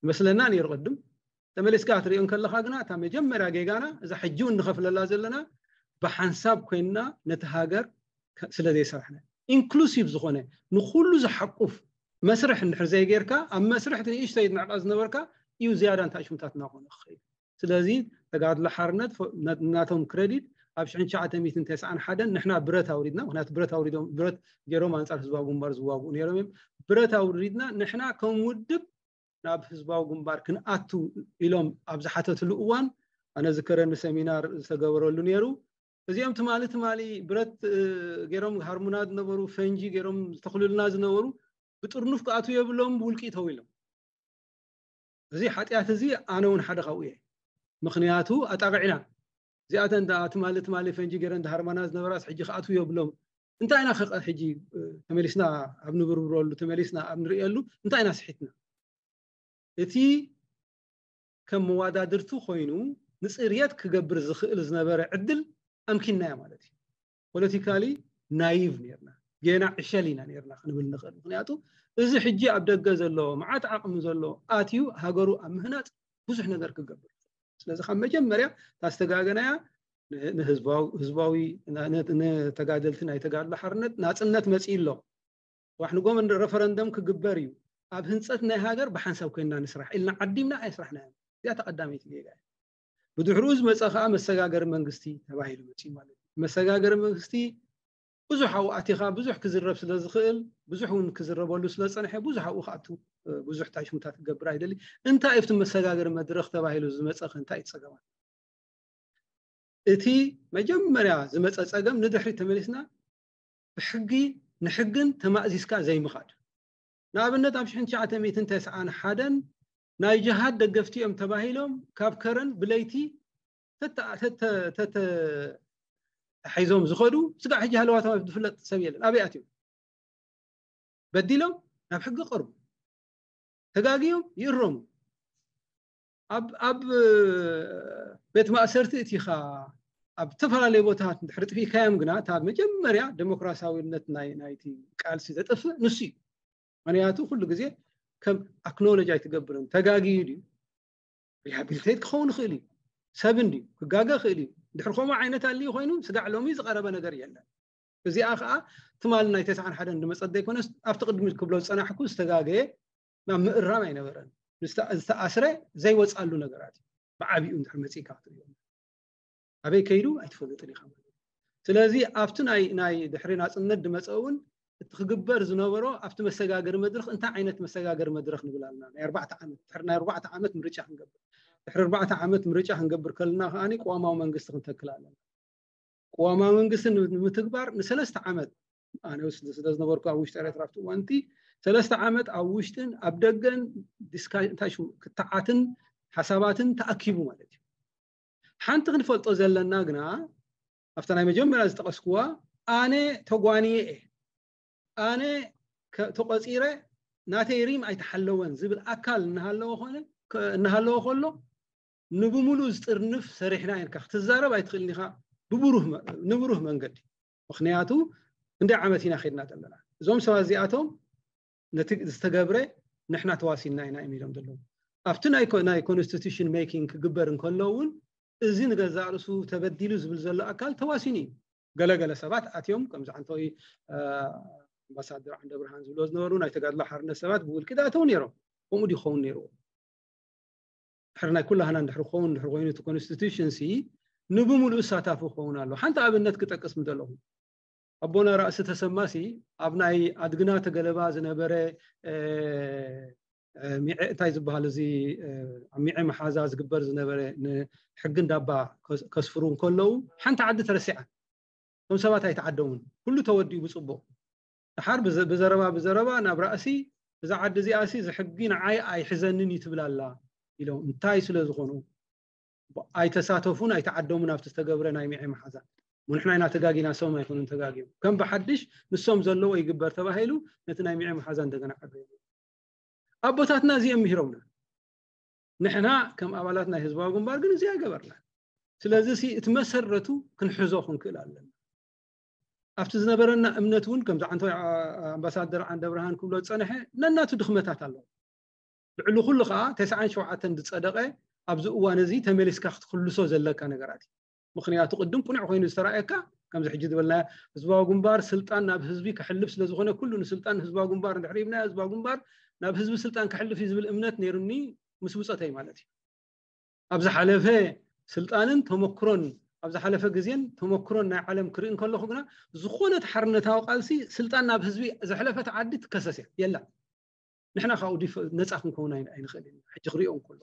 ይመስለና ነይሩ ቅድም። ተመሊስካ ክትሪኦ እንከለካ ግና እታ መጀመርያ ጌጋና እዛ ሕጂ እውን ንኸፍለላ ዘለና ብሓንሳብ ኮይንና ነቲ ሃገር ስለ ዘይሰራሕና፣ ኢንክሉሲቭ ዝኾነ ንኩሉ ዝሓቁፍ መስርሕ እንድሕር ዘይጌርካ፣ ኣብ መስርሕ እቲ ንእሽተይ ዝንዕቐ ዝነበርካ እዩ ዝያዳ እንታይ ሽምታት እናኾነ ክኸይድ። ስለዚ ተጋድሎ ሓርነት ናቶም ክረዲት ኣብ ሽሕን ትሽዓተ ሚእትን ተስዓን ሓደን ንሕና ብረት ኣውሪድና፣ ምክንያቱ ብረት ኣውሪዶም ብረት ገይሮም ኣንፃር ህዝባዊ ግንባር ዝዋግኡ ነይሮም እዮም። ብረት ኣውሪድና ንሕና ከም ውድብ ናብ ህዝባዊ ግንባር ክንኣቱ ኢሎም ኣብ ዝሓተትሉ እዋን ኣነ ዝከረኒ ሰሚናር ዝተገበረሉ ነይሩ። እዚኦም ትማሊ ትማሊ ብረት ገይሮም ሃርሙና ዝነበሩ ፈንጂ ገይሮም ዝተኽልሉና ዝነበሩ ብጥርኑፍ ክኣትዉ የብሎም ብውልቂ ይተው ኢሎም። እዚ ሓጢኣት እዚ ኣነ እውን ሓደ ካብኡ እየ። ምክንያቱ ኣጣቕዒና እዚኣተን ትማሊ ትማሊ ፈንጂ ገይረን ዝሃርማና ዝነበራስ ሕጂ ክኣትዉ የብሎም። እንታይ ኢና ከ ሕጂ ተመሊስና ኣብ ንብርብረሉ ተመሊስና ኣብ ንርእየሉ እንታይ ኢና ስሒትና? እቲ ከም መዋዳድርቲ ኮይኑ ንፅርየት ክገብር ዝኽእል ዝነበረ ዕድል ኣምኪናያ ማለት እዩ። ፖለቲካሊ ናይቭ ነርና፣ ጌና ዕሸል ኢና ነርና ክንብል ንኽእል። ምክንያቱ እዚ ሕጂ ኣብ ደገ ዘሎ መዓት ዓቕሚ ዘሎ ኣትዩ ሃገሩ ኣብ ምህናፅ ብዙሕ ነገር ክገብር። ስለዚ ካብ መጀመርያ ታስተጋገናያ ንህዝባዊ ንተጋደልቲ ናይ ተጋድሎ ሓርነት ናፅነት መፅኢ ኣሎ፣ ዋሕ ንጎመን ረፈረንደም ክግበር እዩ፣ ኣብ ህንፀት ናይ ሃገር ብሓንሳብ ኮይንና ንስራሕ ኢልና ዓዲምና ኣይስራሕናዮ። እዚኣ ተቐዳመይቲ ጌጋ እያ። ብድሕሪኡ ዝመፀ ከዓ መሰጋገሪ መንግስቲ ተባሂሉ መፅኡ ማለት እዩ። መሰጋገሪ መንግስቲ ብዙሕ ኣብኡ ኣቲኻ ብዙሕ ክዝረብ ስለ ዝኽእል ብዙሕ እውን ክዝረበሉ ስለ ዝፀንሐ ብዙሕ ኣብኡ ክኣቱ ብዙሕ ታሽሙታት ክገብር ኣይደሊ። እንታይ እዩ እቲ መሰጋገሪ መድረኽ ተባሂሉ ዝመፀ ከ እንታይ እዩ ፀገማት? እቲ መጀመርያ ዝመፀ ፀገም ንድሕሪት ተመሊስና ብሕጊ ንሕግን ተማእዚዝካ ዘይምኻድ። ንኣብነት ኣብ ሽሕን ትሽዓተ ሚእትን ተስዓን ሓደን ናይ ጅሃድ ደገፍቲ እዮም ተባሂሎም ካብ ከረን ብለይቲ ተተሓይዞም ዝኸዱ ስጋዕ ሕጂ ሃለዋቶም ዝፍለጥ ሰብ የለን። ኣበይ ኣትዮም? በዲሎም ናብ ሕጊ ቀርቡ፣ ተጋግዮም ይእረሙ። ኣብ ኣብ ቤት ማእሰርቲ እቲኻ ኣብ ዝተፈላለዩ ቦታታት እንድሕር ጥፊእካዮም ግና እታ መጀመርያ ዴሞክራሲያዊነት ናይ ናይቲ ቃልሲ ዘጥፍእ ንሱ እዩ። ምክንያቱ ኩሉ ግዜ ከም ኣክኖሎጅ ኣይትገብርን። ተጋግዩ ድዩ? ሪሃቢሊቴት ክኸውን ይኽእል እዩ። ሰብ እንድዩ ክጋገ ይኽእል እዩ። ድሕሪ ከምኡ ዓይነት ኣልዩ ኮይኑ ስጋዕ ሎሚ ዝቐረበ ነገር የለን። እዚኣ ከዓ ትማሊ ናይ ተስዓን ሓደን ዝመፀት ዘይኮነስ ኣብቲ ቅድሚ ክብሎ ዝፀናሕኩ ዝተጋገየ ናብ ምእራም ኣይነበረን። ዝተኣስረ ዘይወፃሉ ነገራት እዩ። ብዓብኡ እንድሕር መፂእካ ክትሪኦ ኣበይ ከይዱ ኣይትፈልጥን ኢኻ ማለት እዩ። ስለዚ ኣብቲ ናይ ናይ ድሕሪ ናፅነት ዝመፀ እውን እቲ ክግበር ዝነበሮ ኣብቲ መሰጋገሪ መድረኽ እንታይ ዓይነት መሰጋገሪ መድረኽ ንብል ኣለና? ናይ ኣርባዕተ ዓመት ድሕሪ ናይ ኣርባዕተ ዓመት ምርጫ ክንገብር ድሕሪ ኣርባዕተ ዓመት ምርጫ ክንገብር ከለና ከዓኒ ቅዋማዊ መንግስቲ ክንተክል ኣለና። ቅዋማዊ መንግስቲ ንምትግባር ንሰለስተ ዓመት ኣነ ስለ ዝነበርኩ ኣብ ውሽጢ ኤርትራ ኣብቲ እዋንቲ ሰለስተ ዓመት ኣብ ውሽጥን ኣብ ደገን ዲስካ እንታይ ሽሙ ክትዓትን ሓሳባትን ተኣኪቡ ማለት እዩ። ሓንቲ ክንፈልጦ ዘለና ግና ኣብታ ናይ መጀመርያ ዝጠቐስኩዋ ኣነ ተጓንየ እየ ኣነ ተቆፂረ ናተይ ሪም ኣይተሓለወን ዝብል ኣካል እናሃለወ ኮነ እናሃለወ ከሎ ንብሙሉእ ዝጥርንፍ ሰሪሕና ኢልካ ክትዛረብ ኣይትኽእልን ኢኻ። ብብሩህ ንብሩህ መንገዲ ምክንያቱ እንደ ዓመት ኢና ኸድና ዘለና እዞም ሰባት እዚኣቶም ነቲ ዝተገብረ ንሕና ተዋሲና ኢና እዮም ኢሎም ዘለዉ ኣብቲ ናይ ኮንስቲቱሽን ሜኪንግ ክግበር እንከሎ እውን እዚ ንገዛእ ርእሱ ተበዲሉ ዝብል ዘሎ ኣካል ተዋሲኑ እዩ። ገለገለ ሰባት ኣትዮም ከምዚ ዓንተወይ ኣምባሳደር ዓንደ ብርሃን ዝብሎ ዝነበሩ ናይ ተጋድሎ ሓርነት ሰባት ብውልቂ ዝኣተው ነይሮም። ከምኡ ድዩ ክኸውን ነይርዎ? ድሕሪ ናይ ኩላህና እንድሕሪ ክኸውን እንድሕሪ ኮይኑ እቲ ኮንስቲቱሽን ሲ ንብምሉኡ እሳታፉ ክኸውን ኣሎ። ሓንቲ ኣብነት ክጠቅስ ምደለኹ ኣቦና ራእሲ ተሰማሲ ኣብ ናይ ኣድግና ተገለባ ዝነበረ እንታይ ዝበሃል እዚ ኣብ ሚዐ መሓዛ ዝግበር ዝነበረ ንሕጊ እንዳባ ከስፍሩ እንከለዉ ሓንቲ ዓዲ ተረሲዓ እቶም ሰባት ኣይተዓደሙን ኩሉ ተወዲኡ ብፅቡቕ ድሓር ብዘረባ ብዘረባ ናብ ራእሲ እዛ ዓዲ እዚኣ ሲ እዚ ሕጊ ንዓይ ኣይሕዘንን እዩ ትብል ኣላ ኢሎም እንታይ ስለ ዝኾኑ ኣይተሳተፉን ኣይተዓደሙን ኣብቲ ዝተገብረ ናይ ሚዐ መሓዛ ንሕና ኢና ተጋጊና ሰም ኣይኮኑን ተጋጊዮም ከም ብሓድሽ ንሶም ዘለዎ ይግበር ተባሂሉ ነቲ ናይ ሚዐ መሓዛ እንደገና ዓበ ኣቦታትና እዚኦም ምሂሮምና ንሕና ከም ኣባላት ናይ ህዝባዊ ግንባር ግን እዚ ኣይገበርና ስለዚ እቲ መሰረቱ ክንሕዞ ክንክእል ኣለና ኣብቲ ዝነበረና እምነት እውን ከምዚ ዓንቶ ኣምባሳደር ዓንደ ብርሃን ክብሎ ዝፀንሐ ነናቱ ድኽመታት ኣለዎ ልዕሊ ኩሉ ከዓ ተስዓን ሸውዓተን ዝፀደቀ ኣብዚ እዋን እዚ ተመሊስካ ክትክልሶ ዘለካ ነገራት እዩ ምክንያቱ ቅድም ቁኑዕ ኮይኑ ዝተረኣየካ ከምዚ ሕጂ ዝበልና ህዝባዊ ግንባር ስልጣን ናብ ህዝቢ ከሕልፍ ስለዝኾነ ኩሉ ንስልጣን ህዝባዊ ግንባር እንድሕር ይብና ህዝባዊ ግንባር ናብ ህዝቢ ስልጣን ከሕልፍ እዩ ዝብል እምነት ነይሩኒ ምስ ውፀተይ ማለት እዩ ኣብ ዝሓለፈ ስልጣንን ተመክሮን ኣብ ዝሓለፈ ግዜን ተመክሮን ናይ ዓለም ክርኢ እንከለኹ ግና ዝኾነት ሓርነታዊ ቃልሲ ስልጣን ናብ ህዝቢ ዘሕለፈት ዓዲ ትከሰስ እያ የላ ንሕና ካብኡ ነፃ ክንከውን ኣይንኽእል ኢና ሕጂ ክሪኦ እንከሎ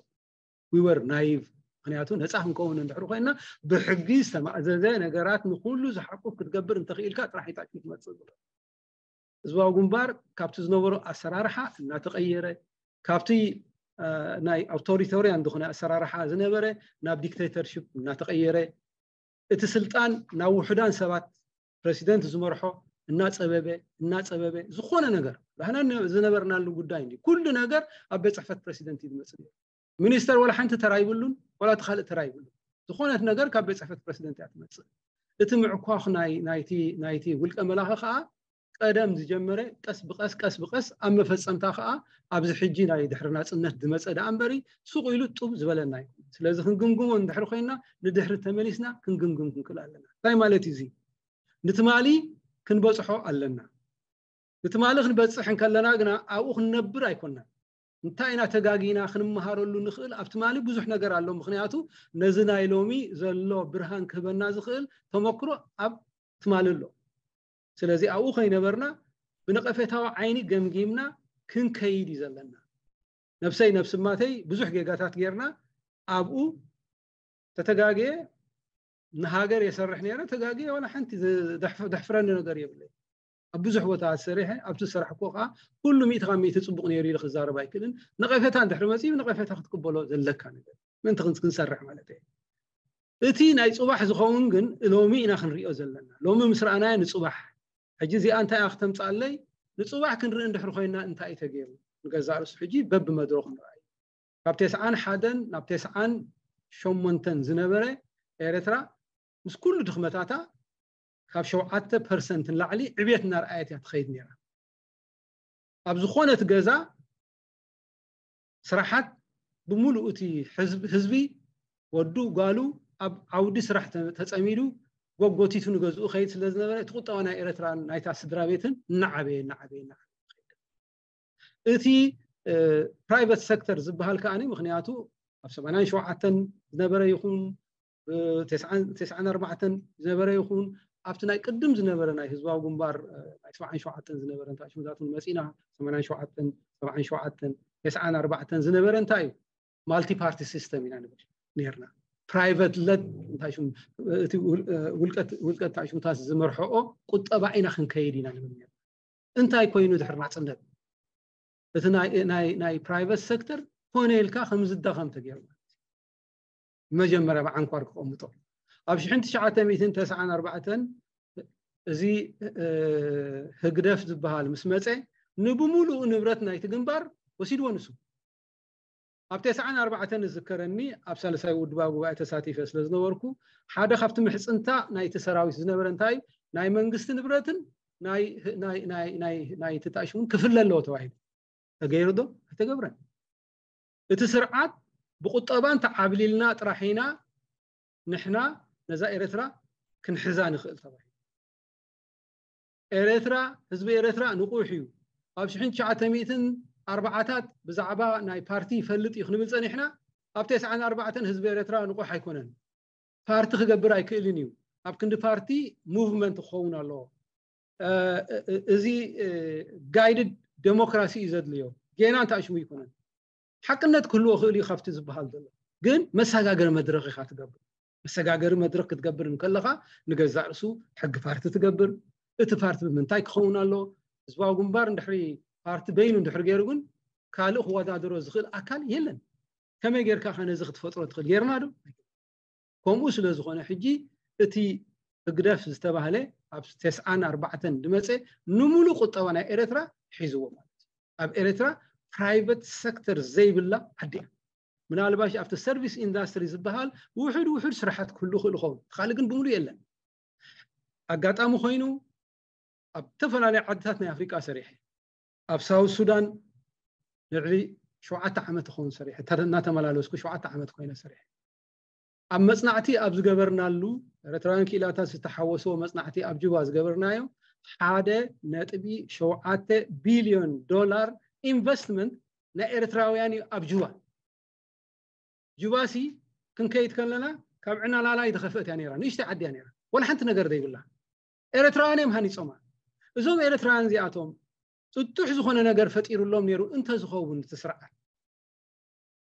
ዊወር ናይቭ ምክንያቱ ነፃ ክንከውን እንድሕር ኮይና ብሕጊ ዝተማእዘዘ ነገራት ንኩሉ ዝሓቁፍ ክትገብር እንተኽኢልካ ጥራሕ ይታችሁ ትመፅእ ዝሎ ህዝባዊ ግንባር ካብቲ ዝነበሮ ኣሰራርሓ እናተቐየረ ካብቲ ናይ ኣውቶሪቶርያን ዝኾነ ኣሰራርሓ ዝነበረ ናብ ዲክቴተርሽፕ እናተቐየረ እቲ ስልጣን ናብ ውሑዳን ሰባት ፕረሲደንት ዝመርሖ እናፀበበ እናፀበበ ዝኾነ ነገር ባህና ዝነበርናሉ ጉዳይ እንዲ ኩሉ ነገር ኣብ ቤት ፅሕፈት ፕረሲደንት እዩ ዝመፅእ ነይሩ ሚኒስተር ወላ ሓንቲ ተራ ይብሉን ወላ እቲ ካልእ ተራ ይብሉን ዝኾነት ነገር ካብ ቤት ፅሕፈት ፕረሲደንት እያ ትመፅእ እቲ ምዕኳኽ ናይ ናይቲ ናይቲ ውልቀ መላኺ ከዓ ቀደም ዝጀመረ ቀስ ብቀስ ቀስ ብቀስ ኣብ መፈፀምታ ከዓ ኣብዚ ሕጂ ናይ ድሕሪ ናፅነት ዝመፀ ደኣ እምበሪ ሱቕ ኢሉ ጡብ ዝበለና ይኮነ ስለዚ ክንግምግሞ እንድሕሪ ኮይና ንድሕሪ ተመሊስና ክንግምግም ክንክእል ኣለና እንታይ ማለት እዩ እዚ ንትማሊ ክንበፅሖ ኣለና ንትማሊ ክንበፅሕ እንከለና ግና ኣብኡ ክንነብር ኣይኮናን እንታይ ኢና ተጋጊና ክንመሃረሉ ንኽእል ኣብ ትማሊ ብዙሕ ነገር ኣሎ ምክንያቱ ነዚ ናይ ሎሚ ዘሎ ብርሃን ክህበና ዝኽእል ተመክሮ ኣብ ትማሊ ኣሎ ስለዚ ኣብኡ ከይነበርና ብነቐፌታዊ ዓይኒ ገምጊምና ክንከይድ እዩ ዘለና ነብሰይ ነብስማተይ ብዙሕ ጌጋታት ጌርና ኣብኡ ተተጋግየ ንሃገር የሰርሕ ነይረ ተጋግየ ዋላ ሓንቲ ደሕፍረኒ ነገር የብለይ ኣብ ብዙሕ ቦታ ሰሪሐ ኣብቲ ዝሰራሕኩ ከዓ ኩሉ ሚእቲ ካብ ሚእቲ ፅቡቅ ነይሩ ኢለ ክዛረብ ኣይክእልን ነቐፌታ እንድሕሪ መፅኡ ነቐፌታ ክትቅበሎ ዘለካ ነገር ምእንቲ ክንሰርሕ ማለት እየ እቲ ናይ ፅባሕ ዝኸውን ግን ሎሚ ኢና ክንሪኦ ዘለና ሎሚ ምስ ረኣናዮ ንፅባሕ ሕጂ እዚኣ እንታይ እያ ክተምፅኣለይ ንፅባሕ ክንርኢ እንድሕሪ ኮይና እንታይ እዩ ተገይሩ ንገዛእ ርእሱ ሕጂ በብመድረኹ ንረኣዩ ካብ ተስዓን ሓደን ናብ ተስዓን ሸሞንተን ዝነበረ ኤርትራ ምስ ኩሉ ድኽመታታ ካብ ሸውዓተ ፐርሰንት ንላዕሊ ዕብየት እናርኣየት እያ ትኸይድ ነይራ ኣብ ዝኾነት ገዛ ስራሓት ብምሉእ እቲ ህዝቢ ወዱ ጓሉ ኣብ ዓውዲ ስራሕ ተፀሚዱ ጎጎቲቱ ንገዝኡ ከይድ ስለ ዝነበረ እቲ ቁጠባ ናይ ኤርትራን ናይታ ስድራ ቤትን እናዓበየ እናዓበየ እናዓበየ እቲ ፕራይቨት ሴክተር ዝበሃል ከዓኒ ምክንያቱ ኣብ ሰማንያን ሸውዓተን ዝነበረ ይኹን፣ እ፣ ተስዓን፣ ተስዓን ኣርባዕተን ዝነበረ ይኹን፣ ኣብቲ ናይ ቅድም ዝነበረ ናይ ህዝባዊ ግንባር፣ እ፣ ናይ ሰብዓን ሸውዓተን ዝነበረ እንታይ ሽሙታቱ መፂና፣ ሰማንያን ሸውዓተን፣ ሰብዓን ሸውዓተን፣ ተስዓን ኣርባዕተን ዝነበረ እንታይ እዩ? ማልቲ ፓርቲ ሲስተም ኢና ንብል ነርና። ፕራይቨት ለድ እንታይ ሽሙ፣ እቲ ውል-፣ እ፣ ውልቀት፣ ውልቀት እንታይ ሽሙታት ዝመርሕኦ ቁጠባ ኢና ክንከይድ ኢና ንብል ነርና። እንታይ ኮይኑ ድሕሪ ናፅነት? እቲ ናይ፣ ናይ፣ ናይ ፕራይቨት ሴክተር ኮነ ኢልካ ከም ዝዳኸም ተገይሩ ማለት እዩ። መጀመርያ ብዓንኳር ክቐምጦ። ኣብ ሽሕን ትሽዓተ ሚእትን ተስዓን ኣርባዕተን እዚ፣ እ፣ ህግደፍ ዝበሃል ምስ መፀ ንብሙሉኡ ንብረት ናይቲ ግንባር ወሲድዎ ንሱ። ኣብ ተስዓን ኣርባዕተን ዝዝከረኒ ኣብ ሳልሳይ ውድባዊ ጉባኤ ተሳቲፈ ስለ ዝነበርኩ ሓደ ካብቲ ምሕፅንታ ናይቲ ሰራዊት ዝነበረ እንታይ ናይ መንግስቲ ንብረትን ናይ፣ ናይ፣ ናይ፣ ናይ፣ ናይ ትጣሽ እውን ክፍለ ኣለዎ ተባሂሉ። ተገይሩ ዶ? ኣይተገብረን። እቲ ስርዓት ብቁጠባ እንተዓብሊልና ጥራሕ ኢና ንሕና ነዛ ኤርትራ ክንሕዛ ንኽእል ተባሂሉ። ኤርትራ፣ ህዝቢ ኤርትራ ንቑሕ እዩ። ኣብ ሽሕን ትሽዓተ ሚእትን ኣርባዓታት ብዛዕባ ናይ ፓርቲ ይፈልጥ እዩ ክንብል ጸኒሕና፣ ኣብ ተስዓን ኣርባዕተን ህዝቢ ኤርትራ ንቑሕ ኣይኮነን። ፓርቲ ክገብር ኣይክእልን እዩ። ኣብ ክንዲ ፓርቲ ሙቭመንት ክኸውን ኣለዎ። እ፣ እ፣ እዚ፣ እ፣ ጋይድድ ዴሞክራሲ እዩ ዘድልዮ። ጌና እንተኣሽሙ ይኮነን። ሓቅነት ክህልዎ ክእል እዩ ካብቲ ዝበሃል ዘሎ። ግን መሰጋገሪ መድረኽ ኢኻ ትገብር። መሰጋገሪ መድረኽ ክትገብር እንከለኻ ንገዛእ ርእሱ ሕጊ ፓርቲ ትገብር። እቲ ፓርቲ ብምንታይ ክኸውን ኣለዎ? ህዝባዊ ግንባር እንድሕሪ ፓርቲ በይኑ እንድሕሪ ገይሩ ግን ካልእ ክወዳደሮ ዝኽእል ኣካል የለን። ከመይ ጌርካ ከ ነዚ ክትፈጥሮ ትኽእል? ጌርና ዶ? ከምኡ ስለ ዝኾነ ሕጂ እቲ ህግደፍ ዝተባህለ ኣብ ተስዓን ኣርባዕተን ዝመፀ ንምሉእ ቁጠባ ናይ ኤርትራ ሒዝዎ ማለት እዩ። ኣብ ኤርትራ ፕራይቨት ሴክተር ዘይብላ ዓዲ እያ። ምናልባሽ ኣብቲ ሰርቪስ ኢንዳስትሪ ዝበሃል ውሑድ ውሑድ ስራሓት ክህሉ ክእል ይኸውን፣ ካልእ ግን ብምሉእ የለን። ኣጋጣሚ ኮይኑ ኣብ ዝተፈላለዩ ዓድታት ናይ ኣፍሪቃ ሰሪሐ፣ ኣብ ሳውት ሱዳን ልዕሊ ሸውዓተ ዓመት ይኸውን ሰሪሐ፣ ተረ-፣ እናተመላለስኩ ሸውዓተ ዓመት ኮይነ ሰሪሐ። ኣብ መጽናዕቲ ኣብ ዝገበርናሉ፣ ኤርትራውያን ክኢላታት ዝተሓወስዎ መጽናዕቲ ኣብ ጁባ ዝገበርናዮ፣ ሓደ ነጥቢ ሸውዓተ ቢልዮን ዶላር ኢንቨስትመንት ናይ ኤርትራውያን እዩ ኣብ ጁባ። ጁባሲ ክንከይድ ከለና ካብ ዕናላላ ኣይተኸፍአት እያ ነይራ፣ ንእሽተይ ዓዲ እያ ነይራ፣ ወላ ሓንቲ ነገር ዘይብላ። ኤርትራውያን እዮም ሃኒጾማ። እዞም ኤርትራውያን እዚኣቶም ጥጡሕ ዝኾነ ነገር ፈጢሩሎም ነይሩ እንተዝኸውን እቲ ስርዓት፣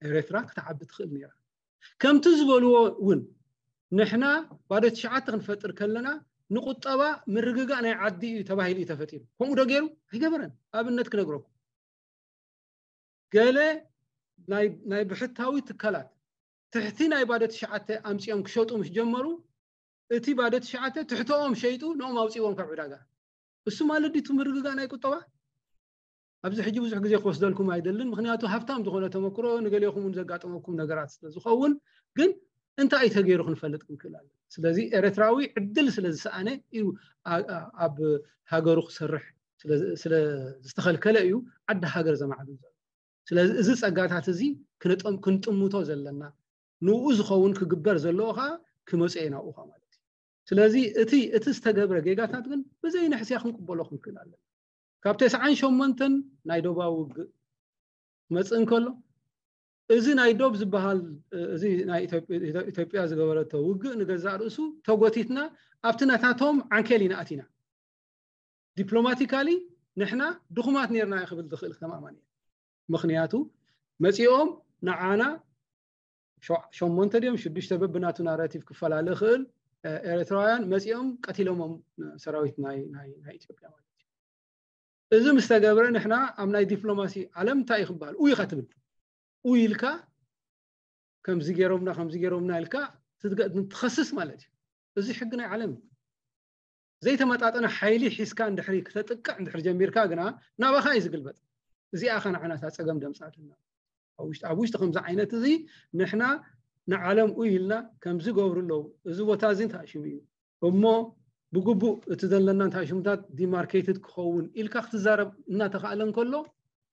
ኤርትራ ክትዓቢ ትኽእል ነይራ። ከምቲ ዝበልዎ እውን ንሕና ባዶ ትሽዓተ ክንፈጥር ከለና ንቁጠባ ምርግጋእ ናይ ዓዲ እዩ ተባሂሉ እዩ ተፈጢሩ። ከምኡ ዶ ገይሩ? ኣይገበረን። ኣብነት ክነግረኩም። ገለ ናይ፣ ናይ ብሕታዊ ትካላት ትሕቲ ናይ ባዶ ትሽዓተ ኣምጺኦም ክሸጡ ምስ ጀመሩ፣ እቲ ባዶ ትሽዓተ ትሕተኦም ሸይጡ ንኦም ኣውጺዎም ካብ ዕዳጋ። እሱ ማለት ድዩ ምርግጋእ ናይ ቁጠባ? ኣብዚ ሕጂ ብዙሕ ግዜ ክወስደልኩም ኣይደልን፣ ምኽንያቱ ሃብታም ዝኾነ ተመክሮ ንገሌኹም እውን ዘጋጠመኩም ነገራት ስለ ዝኸውን፣ ግን እንታይ እዩ ተገይሩ ክንፈልጥ ክንክእል ኣለና። ስለዚ ኤርትራዊ ዕድል ስለ ዝሰኣነ እዩ ኣ-፣ ኣ-፣ ኣብ ሃገሩ ክሰርሕ ስለ፣ ስለ ዝተኸልከለ እዩ ዓዲ ሃገር ዘማዕብል ዘሎ። ስለዚ እዚ ጸጋታት እዚ ክንጠም-፣ ክንጥምቶ ዘለና፣ ንኡ ዝኸውን ክግበር ዘለዎ ኸኣ ክመጽኦ ናብኡ ኸኣ ማለት እዩ። ስለዚ እቲ፣ እቲ ዝተገብረ ጌጋታት ግን ብዘይ ንሕስያ ክንቅበሎ ክንክእል ኣለና። ካብ ተስዓን ሸሞንተን ናይ ዶባዊ ውግእ ክመጽእ እንከሎ፣ እዚ ናይ ዶብ ዝበሃል፣ እዚ ናይ ኢትዮጵ-፣ ኢትዮጵያ ዝገበረቶ ውግእ ንገዛእ ርእሱ ተጎቲትና ኣብቲ ናታቶም ዓንኬል ኢና ኣቲና። ዲፕሎማቲካሊ ንሕና ድኹማት ነርና ክብል ዝኽእል ከም ኣማን እየ። ምኽንያቱ መጺኦም ንዓና ሸ-፣ ሸሞንተ ድዮም ሽዱሽተ በብናቱ ናራቲቭ ክፈላለ ይኽእል፣ ኤ-፣ ኤርትራውያን መጺኦም ቀቲሎሞም ሰራዊት ናይ፣ ናይ፣ ናይ ኢትዮጵያ ማለት እዩ። እዚ ምስ ተገብረ ንሕና ኣብ ናይ ዲፕሎማሲ ዓለም እንታይ እዩ ክበሃል? ኡይ ኢኻ ትብል። ኡይ ኢልካ ከምዚ ገይሮምና፣ ከምዚ ገይሮምና ኢልካ ትትገ-፣ ትኸስስ ማለት እዩ። እዚ ሕጊ ናይ ዓለም እዩ። ዘይተመጣጠነ ሓይሊ ሒዝካ እንድሕሪ ክተጥቅዕ እንድሕሪ ጀሚርካ ግና ናባኻ እዩ ዝግልበጥ። እዚኣ ኸ ንዓና እታ ጸገም ደምጻትና። ኣብ ውሽጢ፣ ኣብ ውሽጢ ከምዚ ዓይነት እዚ ንሕና ንዓለም ኡይ ኢልና ከምዚ ገብሩ ኣለዉ፣ እዚ ቦታ እዚ እንታይ ሽሙ እዩ እሞ ብግቡእ እቲ ዘለና እንታይ ሽሙታት ዲማርኬትድ ክኸውን ኢልካ ክትዛረብ እናተኻእለ እንከሎ፣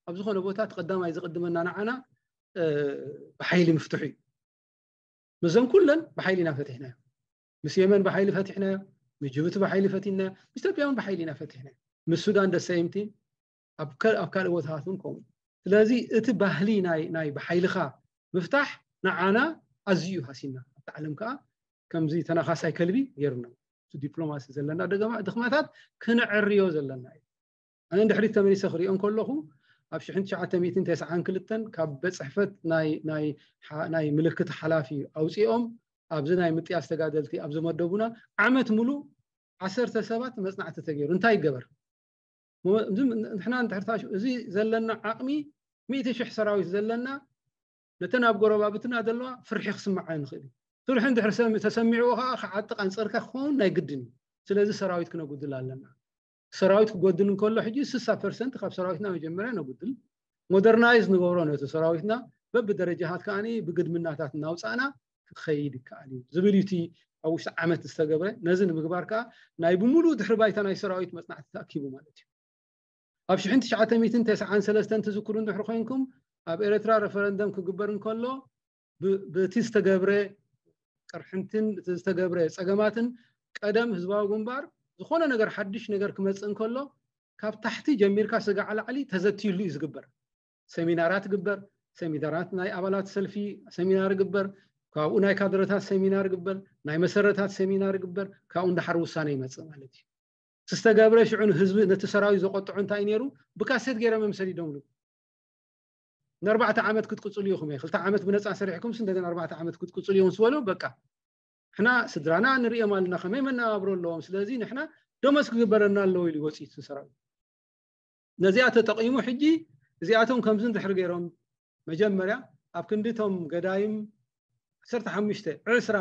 ኣብ ዝኾነ ቦታ እቲ ቀዳማይ ዝቕድመና ንዓና፣ እ፣ ብሓይሊ ምፍትሑ እዩ። ምስዘን ኩለን ብሓይሊ ኢና ፈቲሕናዮ። ምስ የመን ብሓይሊ ፈቲሕናዮ፣ ምስ ጅቡቲ ብሓይሊ ፈቲሕናዮ፣ ምስ ኢትዮጵያ እውን ብሓይሊ ኢና ፈቲሕናዮ። ምስ ሱዳን ደሰይምቲ፣ ኣብ ከ-፣ ኣብ ካልእ ቦታታት እውን ከምኡ። ስለዚ እቲ ባህሊ ናይ፣ ናይ ብሓይልኻ ምፍታሕ ንዓና ኣዝዩ ሃሲና ኣብቲ ዓለም ከዓ ከምዚ ተናኻሳይ ከልቢ ገይሩና። እቲ ዲፕሎማሲ ዘለና ደገማ ድኽመታት ክነዕርዮ ዘለና እዩ። ኣነ ንድሕሪት ተመሊሰ ክሪኦ እንከለኹ ኣብ ሽሕን ትሽዓተ ሚእትን ተስዓን ክልተን ካብ ቤት ጽሕፈት ናይ ናይ ናይ ምልክት ሓላፊ ኣውጺኦም ኣብዚ ናይ ምጥያስ ተጋደልቲ ኣብ ዝመደቡና ዓመት ሙሉ ዓሰርተ ሰባት መጽናዕቲ ተገይሩ እንታይ ይገበር? ንሕና ንድሕርታ እዚ ዘለና ዓቕሚ ሚእቲ ሽሕ ሰራዊት ዘለና ነተን ኣብ ጎረባብትና ዘለዋ ፍርሒ ክስምዓ ንኽእል እዩ። ፍርሒ እንድሕር ተሰሚዕዎ ከዓ ክዓጢ ኣንፀርካ ክኸውን ናይ ግድን እዩ። ስለዚ ሰራዊት ክነጉድል ኣለና። ሰራዊት ክጎድል እንከሎ ሕጂ ስሳ ፐርሰንት ካብ ሰራዊትና መጀመርያ ነጉድል፣ ሞደርናይዝ ንገብሮ ነቲ ሰራዊትና በብደረጃታት ከዓ ብግድምናታት እናውፃእና ክኸይድ ይከኣል እዩ ዝብል እዩ እቲ ኣብ ውሽጢ ዓመት ዝተገብረ። ነዚ ንምግባር ከዓ ናይ ብምሉእ ድሕሪ ባይታ ናይ ሰራዊት መፅናዕቲ ተኣኪቡ ማለት እዩ። ኣብ ሽሕን ትሽዓተ ሚእትን ተስዓን ሰለስተን ትዝክሩ እንድሕር ኮይንኩም ኣብ ኤርትራ ረፈረንደም ክግበር እንከሎ ብቲ ዝተገብረ ቅርሕንትን እቲ ዝተገብረ ፀገማትን ቀደም ህዝባዊ ግንባር ዝኾነ ነገር ሓድሽ ነገር ክመፅእ እንከሎ ካብ ታሕቲ ጀሚርካ ስጋዕ ላዕሊ ተዘትይሉ እዩ ዝግበር። ሰሚናራት ግበር፣ ሰሚናራት ናይ ኣባላት ሰልፊ ሰሚናር ግበር፣ ካብኡ ናይ ካድረታት ሰሚናር ግበር፣ ናይ መሰረታት ሰሚናር ግበር፣ ካብኡ እንዳሓር ውሳነ ይመፅእ ማለት እዩ። ዝተገብረ ሽዑ ንህዝቢ ነቲ ሰራዊት ዘቆጥዑ እንታይ ነይሩ? ብካሴት ገይሮም እዮም ሰዲዶምሉ። ንኣርባዕተ ዓመት ክትቅፅሉ ኢኹም እየ ክልተ ዓመት ብነፃ ሰሪሕኩም እንደገና ኣርባዕተ ዓመት ክትቅፅሉ እዮም ዝበሉ። በቃ ንሕና ስድራና ንሪኦም ኣለና ከመይ መነባብሮ ኣለዎም፣ ስለዚ ንሕና ደሞዝ ክግበረና ኣለዎ ኢሉ ወፂኡ እቲ ሰራዊት። ነዚኣ ተጠቒሙ ሕጂ እዚኣቶም ከምዚ እንድሕር ገይሮም መጀመርያ ኣብ ክንዲ እቶም ገዳይም ዓሰርተ ሓሙሽተ ዕስራ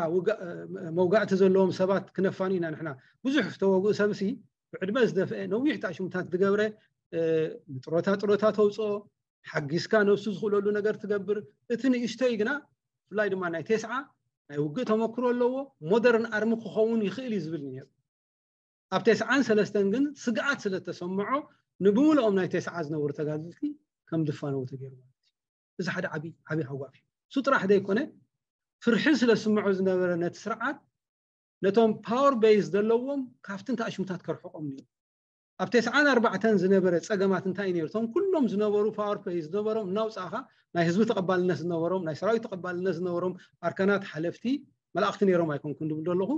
መውጋእቲ ዘለዎም ሰባት ክነፋን ኢና ንሕና። ብዙሕ ዝተወግኡ ሰብሲ ብዕድመ ዝደፍአ ነዊሕ ጣሽሙታት ዝገብረ ንጥሮታ ጥሮታ ተውፅኦ ሓጊዝካ ነብሱ ዝኽእለሉ ነገር ትገብር። እቲ ንእሽተይ ግና ብፍላይ ድማ ናይ ቴስዓ ናይ ውግእ ተመክሮ ኣለዎ። ሞደርን ኣርሚ ክኸውን ይኽእል እዩ ዝብል ነይሩ። ኣብ ቴስዓን ሰለስተን ግን ስግኣት ስለተሰምዖ ንብምልኦም ናይ ቴስዓ ዝነበሩ ተጋደልቲ ከም ዝፋነው ተገይሩ ማለት እዩ። እዚ ሓደ ዓቢ ዓቢ ሃጓፍ እዩ። እሱ ጥራሕ ዘይኮነ ፍርሒ ስለ ዝስምዖ ዝነበረ ነቲ ስርዓት ነቶም ፓወር ቤዝ ዘለዎም ካብቲ እንታይ ኣሽሙታት ከርሕቆም ነይሩ። ኣብ ተስዓን ኣርባዕተን ዝነበረ ጸገማት እንታይ ነይሩ? እቶም ኩሎም ዝነበሩ ፓወር ፕሌይ ዝነበሮም እናውጻእኻ ናይ ህዝቢ ተቐባልነት ዝነበሮም ናይ ሰራዊት ተቐባልነት ዝነበሮም ኣርካናት ሓለፍቲ መላእኽቲ ነይሮም ኣይኮንኩን ድብል ዘለኹ።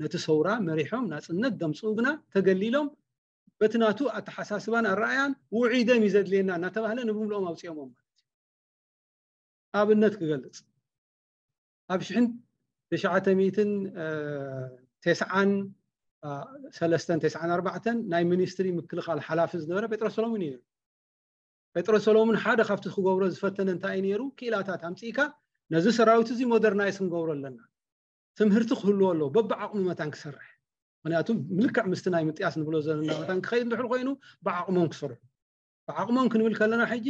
ነቲ ሰውራ መሪሖም ናጽነት ደምጽኡ ግና ተገሊሎም በቲ ናቱ ኣተሓሳስባን ኣረኣያን ውዒደም እዩ ዘድልየና እናተባህለ ንብምልኦም ኣውፅኦሞም ማለት እዩ። ኣብነት ክገልፅ ኣብ ሽሕን ትሽዓተ ሚእትን ተስዓን ሰለስተን ተስዓን ኣርባዕተን ናይ ሚኒስትሪ ምክልኻል ሓላፊ ዝነበረ ጴጥሮስ ሰሎሙን እዩ። ጴጥሮስ ሰሎሙን ሓደ ካብቲ ክገብሮ ዝፈተነ እንታይ እዩ ነይሩ? ክኢላታት ኣምፂእካ ነዚ ሰራዊት እዚ ሞደርናይዝ ክንገብሮ ኣለና። ትምህርቲ ክህልዎ ኣለዎ በብዓቕሙ መታን ክሰርሕ። ምክንያቱ ምልክዕ ምስቲ ናይ ምጥያስ ንብሎ ዘለና መታን ክኸይድ እንድሕር ኮይኑ ብዓቕሞም ክሰርሑ። ብዓቕሞም ክንብል ከለና ሕጂ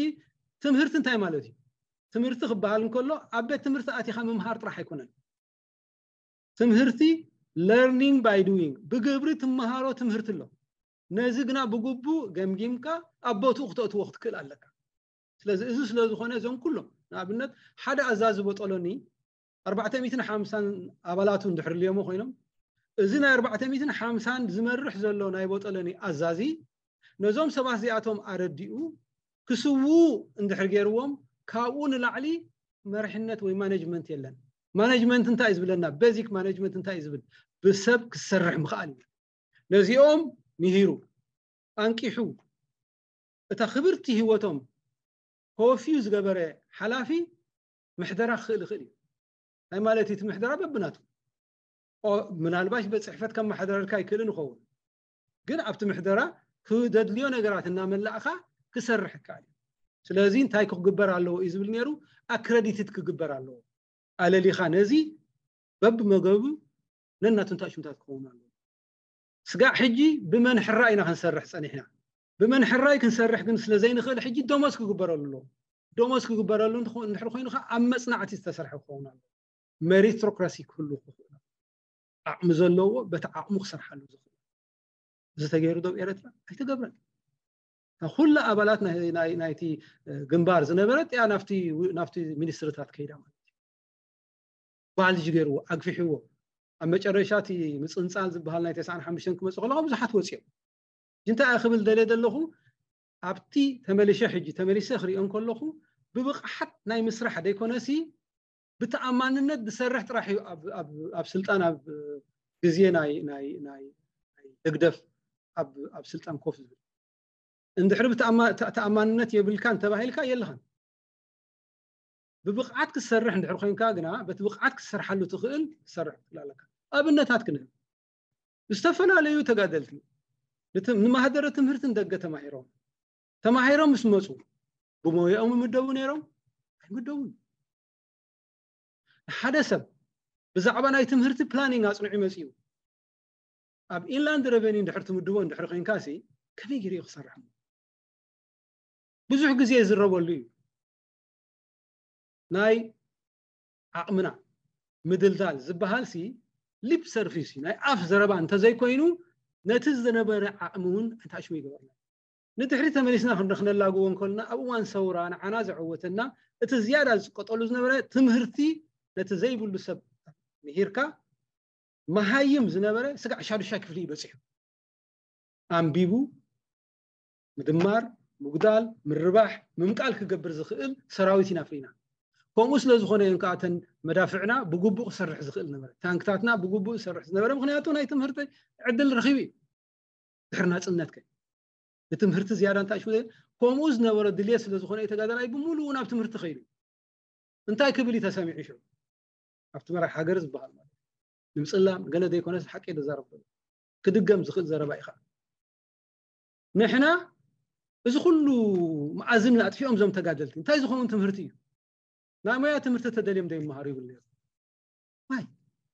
ትምህርቲ እንታይ ማለት እዩ? ትምህርቲ ክበሃል እንከሎ ኣብ ቤት ትምህርቲ ኣቲኻ ምምሃር ጥራሕ ኣይኮነን። ትምህርቲ learning by doing፣ ብግብሪ ትመሃሮ ትምህርቲ ኣሎ። ነዚ ግና ብግቡእ ገምጊምካ ኣብ ቦትኡ ክተእትዎ ክትክእል ኣለካ። ስለዚ እዚ ስለ ዝኾነ እዞም ኩሎም ንኣብነት ሓደ ኣዛዚ ቦጦሎኒ ኣርባዕተ ሚእትን ሓምሳን ኣባላቱ እንድሕር ልዮሞ ኮይኖም እዚ ናይ ኣርባዕተ ሚእትን ሓምሳን ዝመርሕ ዘሎ ናይ ቦጦሎኒ ኣዛዚ ነዞም ሰባት እዚኣቶም ኣረዲኡ ክስውኡ እንድሕር ገይርዎም ካብኡ ንላዕሊ መርሕነት ወይ ማኔጅመንት የለን። ማኔጅመንት እንታይ እዩ ዝብለና? ቤዚክ ማኔጅመንት እንታይ እዩ ዝብል? ብሰብ ክሰርሕ ምኽኣል እዩ። ነዚኦም ምሂሩ ኣንቂሑ እታ ክብርቲ ህይወቶም ከወፍዩ ዝገበረ ሓላፊ ምሕደራ ክኽእል ይኽእል እዩ። ናይ ማለት እቲ ምሕደራ በብናቱ ምናልባሽ በፅሕፈት ከመሓደረልካ ይክእልን ይኸውን፣ ግን ኣብቲ ምሕደራ ክደድልዮ ነገራት እናመላእካ ክሰርሕ ይከኣል እዩ። ስለዚ እንታይ ክግበር ኣለዎ እዩ ዝብል ነይሩ? ኣክረዲትድ ክግበር ኣለዎ። ኣለሊኻ ነዚ በብመገቡ ነናቱ እንታይ ሽምታት ክኸውን ኣለዎ። ስጋዕ ሕጂ ብመን ሕራይ ኢና ክንሰርሕ ጸኒሕና። ብመን ሕራይ ክንሰርሕ ግን ስለ ዘይንኽእል ሕጂ ደሞዝ ክግበረሉ ኣለዎ። ደሞዝ ክግበረሉ እንድሕር ኮይኑ ከዓ ኣብ መጽናዕቲ ዝተሰርሐ ክኸውን ኣለዎ። ሜሪቶክራሲ ክህሉ ክኽእል ኣለዎ። ዓቕሚ ዘለዎ በቲ ዓቕሙ ክሰርሓሉ ዝኽእል። እዚ ተገይሩ ዶ ኣብ ኤርትራ? ኣይተገብረን። ኩላ ኣባላት ናይቲ ግንባር ዝነበረት እያ ናብቲ ሚኒስትርታት ከይዳ ማለት እዩ። ባልጅ ገይርዎ ኣግፊሕዎ ኣብ መጨረሻ እቲ ምፅንፃል ዝበሃል ናይ ተስዓን ሓሙሽተን ክመፅእ ከለኹ ብዙሓት ወፂኦም። እንታይ ክብል ደልየ ዘለኹ ኣብቲ ተመሊሸ ሕጂ ተመሊሰ ክሪኦ ከለኹ ብብቕሓት ናይ ምስራሕ ደይኮነሲ ብተኣማንነት ዝሰርሕ ጥራሕ እዩ ኣብ ስልጣን ኣብ ግዜ ናይ ናይ ናይ ህግደፍ ኣብ ኣብ ስልጣን ኮፍ ዝብል። እንድሕሪ ብተኣማንነት የብልካን ተባሂልካ የለኻን። ብብቕዓት ክትሰርሕ እንድሕር ኮይንካ ግና በቲ ብቕዓት ክትሰርሓሉ ትኽእል ክትሰርሕ ትኽእል ኣለካ። ኣብነታት ክንህብ ዝተፈላለዩ ተጋደልቲ ንማህደረ ትምህርቲ ንደገ ተማሂሮም ተማሂሮም ምስ መፁ ብሞያኦም ይምደቡ ነይሮም ኣይምደቡን። ሓደ ሰብ ብዛዕባ ናይ ትምህርቲ ፕላኒንግ ኣፅንዑ መፅኡ ኣብ ኢንላንድ ረቨኒ እንድሕር ትምድቦ እንድሕር ኮይንካ ሲ ከመይ ገይሩ ክሰርሕ ብዙሕ ግዜ ይዝረበሉ እዩ። ናይ ዓቕምና ምድልዳል ዝበሃል ሲ ሊፕ ሰርቪስ ናይ ኣፍ ዘረባ እንተዘይኮይኑ ነቲ ዝነበረ ዓቕሚ እውን እንታይ ሽሙ ይገበርና ንድሕሪ ተመሊስና ክንደ ክነላግቦ እንከልና ኣብ እዋን ሰውራ ንዓና ዘዐወተና እቲ ዝያዳ ዝቀጠሉ ዝነበረ ትምህርቲ ነቲ ዘይብሉ ሰብ ምሂርካ መሃይም ዝነበረ ስጋዕ ሻዱሻይ ክፍሊ ይበፅሑ። ኣንቢቡ ምድማር ምጉዳል ምርባሕ ምምቃል ክገብር ዝኽእል ሰራዊት ኢና ፍሪና። ከምኡ ስለ ዝኾነ እዮም ከኣተን መዳፍዕና ብግቡእ ክሰርሕ ዝኽእል ነበረ። ታንክታትና ብግቡእ ዝሰርሕ ዝነበረ ምክንያቱ ናይ ትምህርቲ ዕድል ረኺቡ እዩ። ድሕሪ ናፅነት ከ ብትምህርቲ ዝያዳ እንታይ ሽሙ ከምኡ ዝነበረ ድልየት ስለ ዝኾነ እዩ ተጋዳላይ ብምሉኡ ናብ ትምህርቲ ከይዱ። እንታይ ክብል እዩ ተሰሚዑ ሽዑ ኣብቲ መራሕ ሃገር ዝበሃል ማለት ንምፅላም ገለ ዘይኮነስ ሓቂ ተዛረብ ክድገም ዝኽእል ዘረባ ኢኻ። ንሕና እዚ ኩሉ መኣዝን ኣጥፊኦም ዞም ተጋደልቲ እንታይ ዝኾኑ ትምህርቲ እዩ? ናይ ሞያ ትምህርቲ ተደልዮም ዘይመሃሩ ይብል ነይሩ። ማይ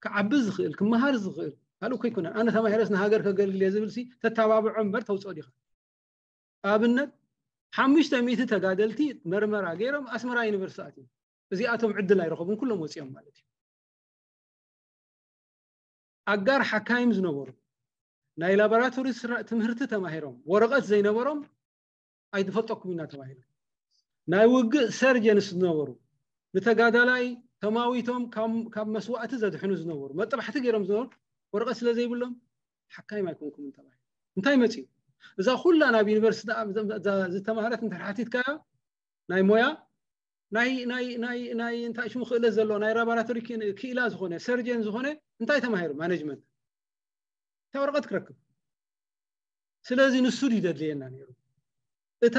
ክዓቢ ዝኽእል ክመሃር ዝኽእል ካልእ እኮ ይኮነን። ኣነ ተማሂረስ ንሃገር ከገልግል እየ ዝብል ሲ ተተባብዖ እምበር ተውፅኦ ዲኻ? ኣብነት ሓሙሽተ ሚእቲ ተጋደልቲ መርመራ ገይሮም ኣስመራ ዩኒቨርሲቲ ኣትዮም። እዚኣቶም ዕድል ኣይረኸቡን ኩሎም ወፂኦም ማለት እዩ። ኣጋር ሓካይም ዝነበሩ ናይ ላቦራቶሪ ትምህርቲ ተማሂሮም ወረቐት ዘይነበሮም ኣይትፈልጠኩም ኢና ተባሂሎም። ናይ ውግእ ሰርጀንስ ዝነበሩ ንተጋዳላይ ተማዊቶም ካብ መስዋእቲ ዘድሕኑ ዝነበሩ መጥባሕቲ ገይሮም ዝነበሩ ወረቐት ስለ ዘይብሎም ሓካይም ኣይኮንኩምን ተባሂሎም። እንታይ መፅኡ? እዛ ኩላ ናብ ዩኒቨርሲቲ ዝተማሃረት እንተሓቲትካያ ናይ ሞያ ናይ ናይ ናይ ናይ እንታይ ሽሙ ክእለት ዘለዎ ናይ ላቦራቶሪ ክኢላ ዝኾነ ሰርጀን ዝኾነ እንታይ ተማሂሩ ማኔጅመንት እንታይ ወረቐት ክረክብ? ስለዚ ንሱ ድዩ ዘድልየና ነይሩ? እታ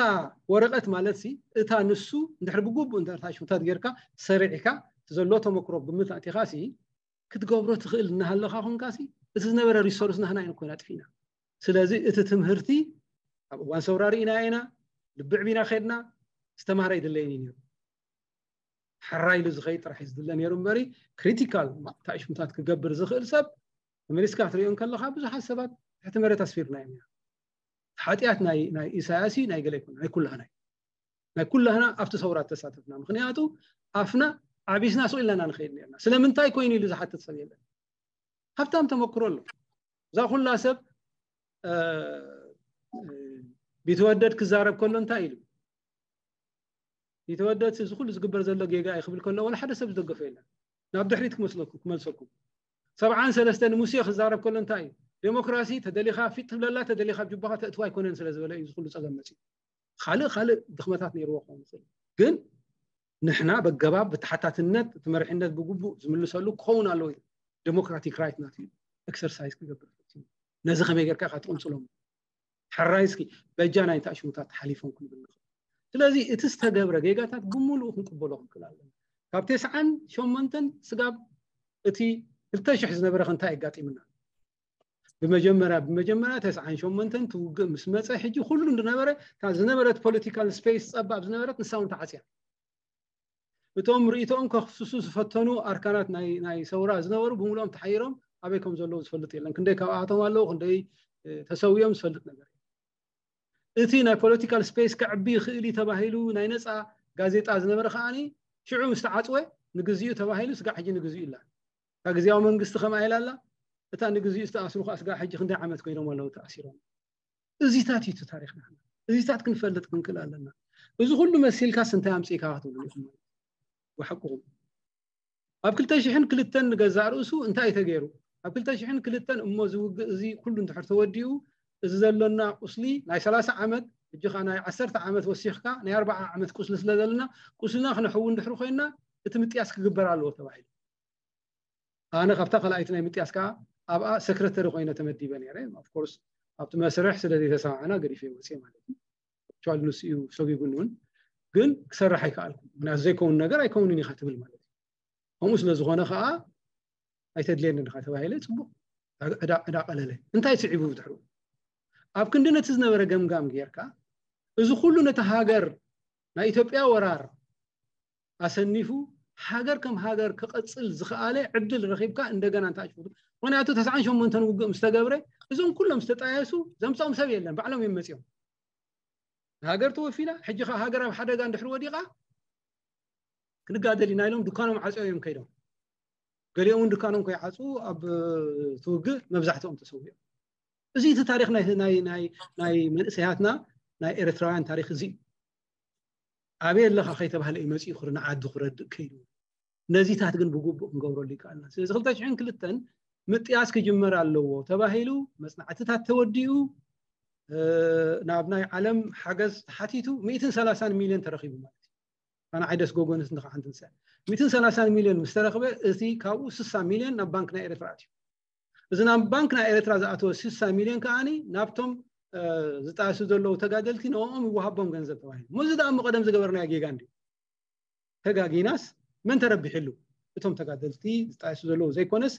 ወረቐት ማለት ሲ እታ ንሱ እንድሕር ብግቡእ እንታይ ሽሙታት ጌርካ ሰሪዕካ ዘሎ ተመክሮ ግምት ኣእቲኻ ሲ ክትገብሮ ትኽእል እናሃለኻ ኮንካ ሲ እቲ ዝነበረ ሪሶርስ ናህና ኢና ኮይና ጥፊና። ስለዚ እቲ ትምህርቲ ኣብ እዋን ሰውራ ርኢና ኢና ልብዕ ቢና ኸድና ዝተማህረ ይድለየኒ ነይሩ። ሕራይ ኢሉ ዝኸይድ ጥራሕ እዩ ዝድለ ነይሩ እምበሪ ክሪቲካል ታእሽሙታት ክገብር ዝኽእል ሰብ ተመሊስካ ክትሪኦ እንከለኻ ብዙሓት ሰባት ትሕቲ መሬት ኣስፊርና እዮም። ሓጢኣት ናይ ናይ ኢሳያስ እዩ ናይ ገለ ይኮነ ናይ ኩላህና እዩ። ናይ ኩላህና ኣብቲ ሰውራ ተሳተፍና ምክንያቱ ኣፍና ዓቢስና ሱቕ ኢልና ንኸይድ ነርና። ስለምንታይ ኮይኑ ኢሉ ዝሓትት ሰብ የለን። ሃብታም ተመክሮ ኣሎ። እዛ ኩላ ሰብ ቢተወደድ ክዛረብ ከሎ እንታይ ኢሉ ቢተወደድ እዚ ኩሉ ዝግበር ዘሎ ጌጋ እዩ ክብል ከሎ ወላ ሓደ ሰብ ዝደገፈ የለን። ናብ ድሕሪት ክመስለኩም ክመልሰኩም ሰብዓን ሰለስተ ንሙሴ ክዛረብ ከሎ እንታይ እዩ ዴሞክራሲ ተደሊኻ ፊት ትብለላ ተደሊኻ ጅባኻ ተእትዋ ኣይኮነን ስለ ዝበለ እዩ ዝኩሉ ፀገም መፅዩ። ካልእ ካልእ ድኽመታት ነይርዎ ክኸውን ይኽእል ግን ንሕና በገባብ ብተሓታትነት እቲ መሪሕነት ብግቡእ ዝምልሰሉ ክኸውን ኣለዎ እዩ። ዴሞክራቲክ ራይት ናት እዩ ኤክሰርሳይዝ ክገብር ነዚ ከመይ ጌርካ ኢኻ ትቕንፅሎም? ሕራይ እስኪ በጃ ናይ እንታይ ሽሙታት ሓሊፎም ክንብል ንኽእል? ስለዚ እቲ ዝተገብረ ጌጋታት ብምሉኡ ክንቅበሎ ክንክእል ኣለና። ካብ ተስዓን ሸሞንተን ስጋብ እቲ ክልተ ሽሕ ዝነበረ ከ እንታይ ኣጋጢምና? ብመጀመርያ ብመጀመርያ ተስዓን ሸሞንተን ትውግእ ምስ መፀ ሕጂ ኩሉ ዝነበረ እታ ዝነበረት ፖለቲካል ስፔስ ፀባብ ዝነበረት ንሳ እውን ተዓፅያ። እቶም ርእይቶኦም ከኽስሱ ዝፈተኑ ኣርካናት ናይ ናይ ሰውራ ዝነበሩ ብምሉኦም ተሓይሮም ኣበይ ከም ዘለዉ ዝፈልጥ የለን። ክንደይ ካብኣቶም ኣለዉ ክንደይ ተሰዊኦም ዝፈልጥ ነገር እቲ ናይ ፖለቲካል ስፔስ ከዕቢ ይኽእል እዩ ተባሂሉ ናይ ነፃ ጋዜጣ ዝነበረ ከዓኒ ሽዑ ምስ ተዓፅወ ንግዚኡ ተባሂሉ ስጋዕ ሕጂ ንግዚኡ ይላ እታ ግዜያዊ መንግስቲ ከምኣ ኢላ ኣላ። እታ ንግዚኡ ዝተኣስሩ ከዓ ስጋዕ ሕጂ ክንደይ ዓመት ኮይኖም ኣለዉ ተኣሲሮም። እዚታት እዩ እቲ ታሪኽና። እዚታት ክንፈልጥ ክንክእል ኣለና። እዚ ኩሉ መሲልካስ እንታይ ኣምፅእካ ክትብሉ ኢኹም ማለት እዩ። ብሓቅኹም ኣብ ክልተ ሽሕን ክልተን ንገዛእ ርእሱ እንታይ ተገይሩ? ኣብ ክልተ ሽሕን ክልተን እሞ እዚ ውግእ እዚ ኩሉ እንድሕር ተወዲኡ እዚ ዘሎና ቁስሊ ናይ ሰላሳ ዓመት ሕጂ ከዓ ናይ ዓሰርተ ዓመት ወሲኽካ ናይ ኣርባዓ ዓመት ቁስሊ ስለ ዘለና ቁስልና ክነሕው እንድሕር ኮይንና እቲ ምጥያስ ክግበር ኣለዎ ተባሂሉ። ኣነ ካብታ ካልኣይቲ ናይ ምጥያስ ከዓ ኣብኣ ሰክረተሪ ኮይነ ተመዲበ ነይረ። Of course ኣብቲ መስርሕ ስለ ዘይተሰማዕና ገዲፈ ወፅየ ማለት እዩ። Actually ንሱ እዩ ሰጒጉኒ እውን፣ ግን ክሰርሕ ኣይከኣልኩ። ምክንያቱ ዘይከውን ነገር ኣይከውንን ኢኻ ትብል ማለት እዩ። ከምኡ ስለ ዝኾነ ከዓ ኣይተድልየንን ኢኻ ተባሂለ። ፅቡቅ ዕዳ ዕዳ ቀለለ። እንታይ ስዒቡ ብድሕሩ? ኣብ ክንዲ ነቲ ዝነበረ ገምጋም ጌርካ፣ እዚ ኩሉ ነቲ ሃገር ናይ ኢትዮጵያ ወራር ኣሰኒፉ ሃገር ከም ሃገር ክቐፅል ዝኽኣለ ዕድል ረኺብካ እንደገና እንታይ ሽፉቱ? ምክንያቱ ተስዓን ሸሞንተን ውግእ ምስ ተገብረ እዞም ኩሎም ዝተጣየሱ ዘምፅኦም ሰብ የለን፣ ባዕሎም እዮም መፂኦም። ሃገር ተወፊላ፣ ሕጂ ከዓ ሃገር ኣብ ሓደጋ እንድሕር ወዲቓ ክንጋደል ኢና ኢሎም ድኳኖም ዓፅዮም እዮም ከይዶም። ገሊኦም እውን ድኳኖም ከይዓፁ ኣብ ትውግእ መብዛሕትኦም ተሰዊኦም። እዚ እቲ ታሪክ ናይ ናይ ናይ ናይ መንእሰያትና ናይ ኤርትራውያን ታሪክ እዚ እዩ። ኣበይ ኣለኻ ከይተባህለ እዩ መፂኡ ክር ንዓዱ ክረድእ ከይዱ። ነዚታት ግን ብግቡእ ክንገብረሉ ይከኣልና። ስለዚ ክልተ ሽሕን ክልተን ምጥያስ ክጅመር ኣለዎ ተባሂሉ መፅናዕትታት ተወዲኡ ናብ ናይ ዓለም ሓገዝ ተሓቲቱ ሚእትን ሰላሳን ሚልዮን ተረኺቡ ማለት እዩ። ኣነ ዓይደስ ጎጎንስ ንኻ ሓንቲ ንሳ ሚእትን ሰላሳን ሚልዮን ምስ ተረኽበ እቲ ካብኡ ስሳ ሚልዮን ናብ ባንክ ናይ ኤርትራ ኣትዩ። እዚ ናብ ባንክ ናይ ኤርትራ ዝኣተወ ስሳ ሚልዮን ከዓኒ ናብቶም ዝጣሱ ዘለዉ ተጋደልቲ ንኦም ይወሃቦም ገንዘብ ተባሂሉ። ምዚ ደኣ እሞ ቀደም ዝገበርናዮ ጌጋ እንዲ ተጋጊናስ መን ተረቢሕሉ? እቶም ተጋደልቲ ዝጣሱ ዘለዉ ዘይኮነስ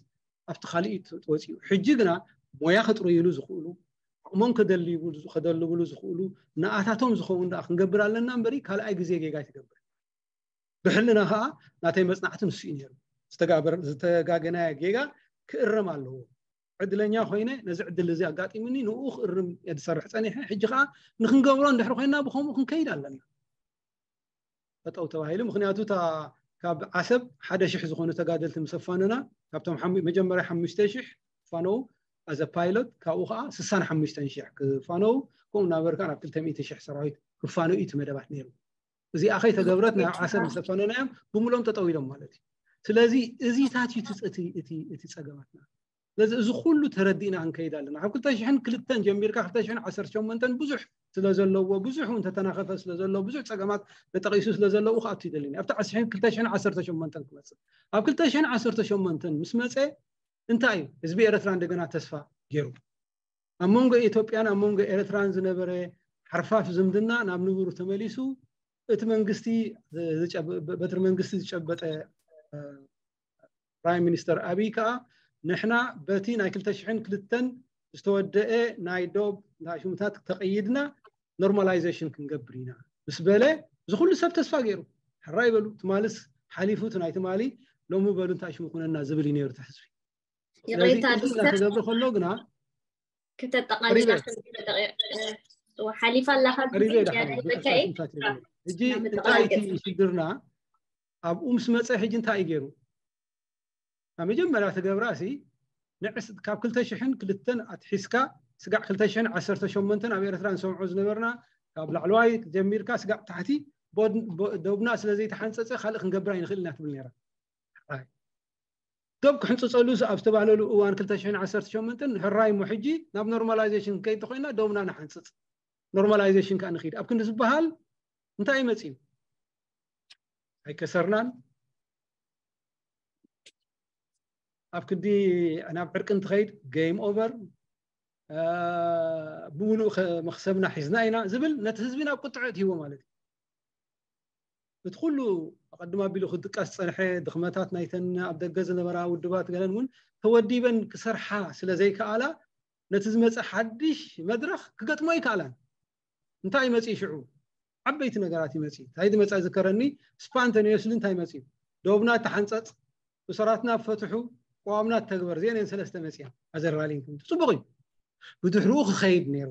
ኣብቲ ካልእ ተወፂኡ። ሕጂ ግና ሞያ ክጥርይሉ ዝኽእሉ፣ ዓቕሞም ከደልብሉ ዝኽእሉ ንኣታቶም ዝኸውን ደኣ ክንገብር ኣለና እምበሪ ካልኣይ ግዜ ጌጋ ኣይትገብር። ብሕልና ከዓ ናተይ መፅናዕቲ ንሱ እዩ ነይሩ። ዝተጋገናዮ ጌጋ ክእረም ኣለዎ። ዕድለኛ ኮይነ ነዚ ዕድል እዚ ኣጋጢሙኒ ንኡ ክእርም እየ ዝሰርሕ ፀኒሐ። ሕጂ ከዓ ንክንገብሮ እንድሕር ኮይና ብከምኡ ክንከይድ ኣለና። ጠጠው ተባሂሉ። ምክንያቱ እታ ካብ ዓሰብ ሓደ ሽሕ ዝኾኑ ተጋደልቲ ምስ ኣፋነና ካብቶም መጀመርያ ሓሙሽተ ሽሕ ክፋነው ኣዘ ፓይሎት ካብኡ ከዓ ስሳን ሓሙሽተን ሽሕ ክፋነው ከምኡ እናበርካ ናብ ክልተ ሚእቲ ሽሕ ሰራዊት ክፋነው እዩ እቲ መደባት ነይሩ። እዚኣ ከይተገብረት ናይ ዓሰብ ምስ ኣፋነናዮም ብምሎም ጠጠው ኢሎም ማለት እዩ። ስለዚ እዚታት እዩ እቲ ፀገማትና። ስለዚ እዚ ኩሉ ተረዲእና ክንከይድ ኣለና። ካብ ክልተ ሽሕን ክልተን ጀሚርካ ክልተ ሽሕን ዓሰርተ ሸሞንተን ብዙሕ ስለ ዘለዎ ብዙሕ እውን ተተናኸፈ ስለ ዘሎ ብዙሕ ፀገማት ተጠቂሱ ስለ ዘለዉ ክኣቱ ይደልን ኣብቲ ክልተ ሽሕን ዓሰርተ ሸሞንተን ክመፅእ ኣብ ክልተ ሽሕን ዓሰርተ ሸሞንተን ምስ መፀ እንታይ እዩ ህዝቢ ኤርትራ እንደገና ተስፋ ገይሩ ኣብ መንጎ ኢትዮጵያን ኣብ መንጎ ኤርትራን ዝነበረ ሓርፋፍ ዝምድና ናብ ንቡሩ ተመሊሱ እቲ መንግስቲ በትሪ መንግስቲ ዝጨበጠ ፕራይም ሚኒስተር ኣብይ ከዓ ንሕና በቲ ናይ ክልተ ሽሕን ክልተን ዝተወደአ ናይ ዶብ ሽሙታት ተቐይድና ኖርማላይዜሽን ክንገብር ኢና ምስ በለ እዚ ኩሉ ሰብ ተስፋ ገይሩ ሕራይ በሉ ትማልስ ሓሊፉ እቲ ናይ ትማሊ ሎሚ በሉ እንታይ ሽሙ ኩነና ዝብል እዩ ነይሩ እቲ ህዝቢ። ስለዚ ይቕሬታ እዚ ዶክተር እናተገብረ ከሎ ግና ክተጠቓልላ ሪበል። ክልተ ደቂቕ፣ እ፣ ሓሊፋ ኣላ ካብ ሪበል ግዜ ኢዳ ሓሊፉ፣ ዝያዳ ይበካ እየ። ሕጂ ናብ እንታይ እቲ መጠቓለሊ። ሽግርና ኣብኡ ምስ መፀ ሕጂ እንታይ እዩ ገይሩ? ኣብ መጀመርያ ትገብራ ሲ ንዕስ ካብ ክልተ ሽሕን ክልተን ኣትሒዝካ ስጋዕ ክልተ ሽሕን ዓሰርተ ሸሞንተን ኣብ ኤርትራ ንሰምዖ ዝነበርና ካብ ላዕለዋይ ጀሚርካ ስጋዕ ታሕቲ ቦድ- ቦ- ደቡብና ስለ ዘይተሓንፀፀ ካልእ ክንገብር ኣይንኽእል ኢና ትብል ነይራ። ኣይ። ዶብ ክሕንፅፀሉ ኣብ ዝተባህለሉ እዋን ክልተ ሽሕን ዓሰርተ ሸሞንተን ሕራይ እሞ ሕጂ ናብ ኖርማላይዜሽን ከይድ ተኮይና ዶብና ንሓንፅፅ ኖርማላይዜሽን ከዓ ንኽድ ኣብ ክንዲ ዝበሃል እንታይ መፅዩ? ኣይከሰርናን ኣብ ክንዲ ናብ ዕርቂ እንትኸይድ ጌም ኦቨር ብምሉእ ከ- መክሰብና ሒዝና ኢና ዝብል ነቲ ህዝቢ ናብ ቁጥዐ እትህዎ ማለት እዩ። እቲ ኩሉ ኣቐድም ኣቢሉ ክጥቀስ ዝፀንሐ ድኽመታት ናይተን ኣብ ደገ ዝነበራ ውድባት ገለን እውን ተወዲበን ክሰርሓ ስለ ዘይከኣላ ነቲ ዝመፀ ሓድሽ መድረኽ ክገጥሞ ኣይከኣላን። እንታይ መፅኡ ሽዑ? ዓበይቲ ነገራት ይመፅኡ። እንታይ ዝመፀ ዝከረኒ ስፓንተኒየስሊ እንታይ መፅኡ? ዶብና ተሓንፀፅ፣ እሰራትና ፈትሑ፣ ቅዋምና ተግበር። እዚአን እየን ሰለስተ መፅያ ኣዘራሊን ክምቲ ፅቡቅ እዩ። ብድሕርኡ ክኸይድ ነይሩ።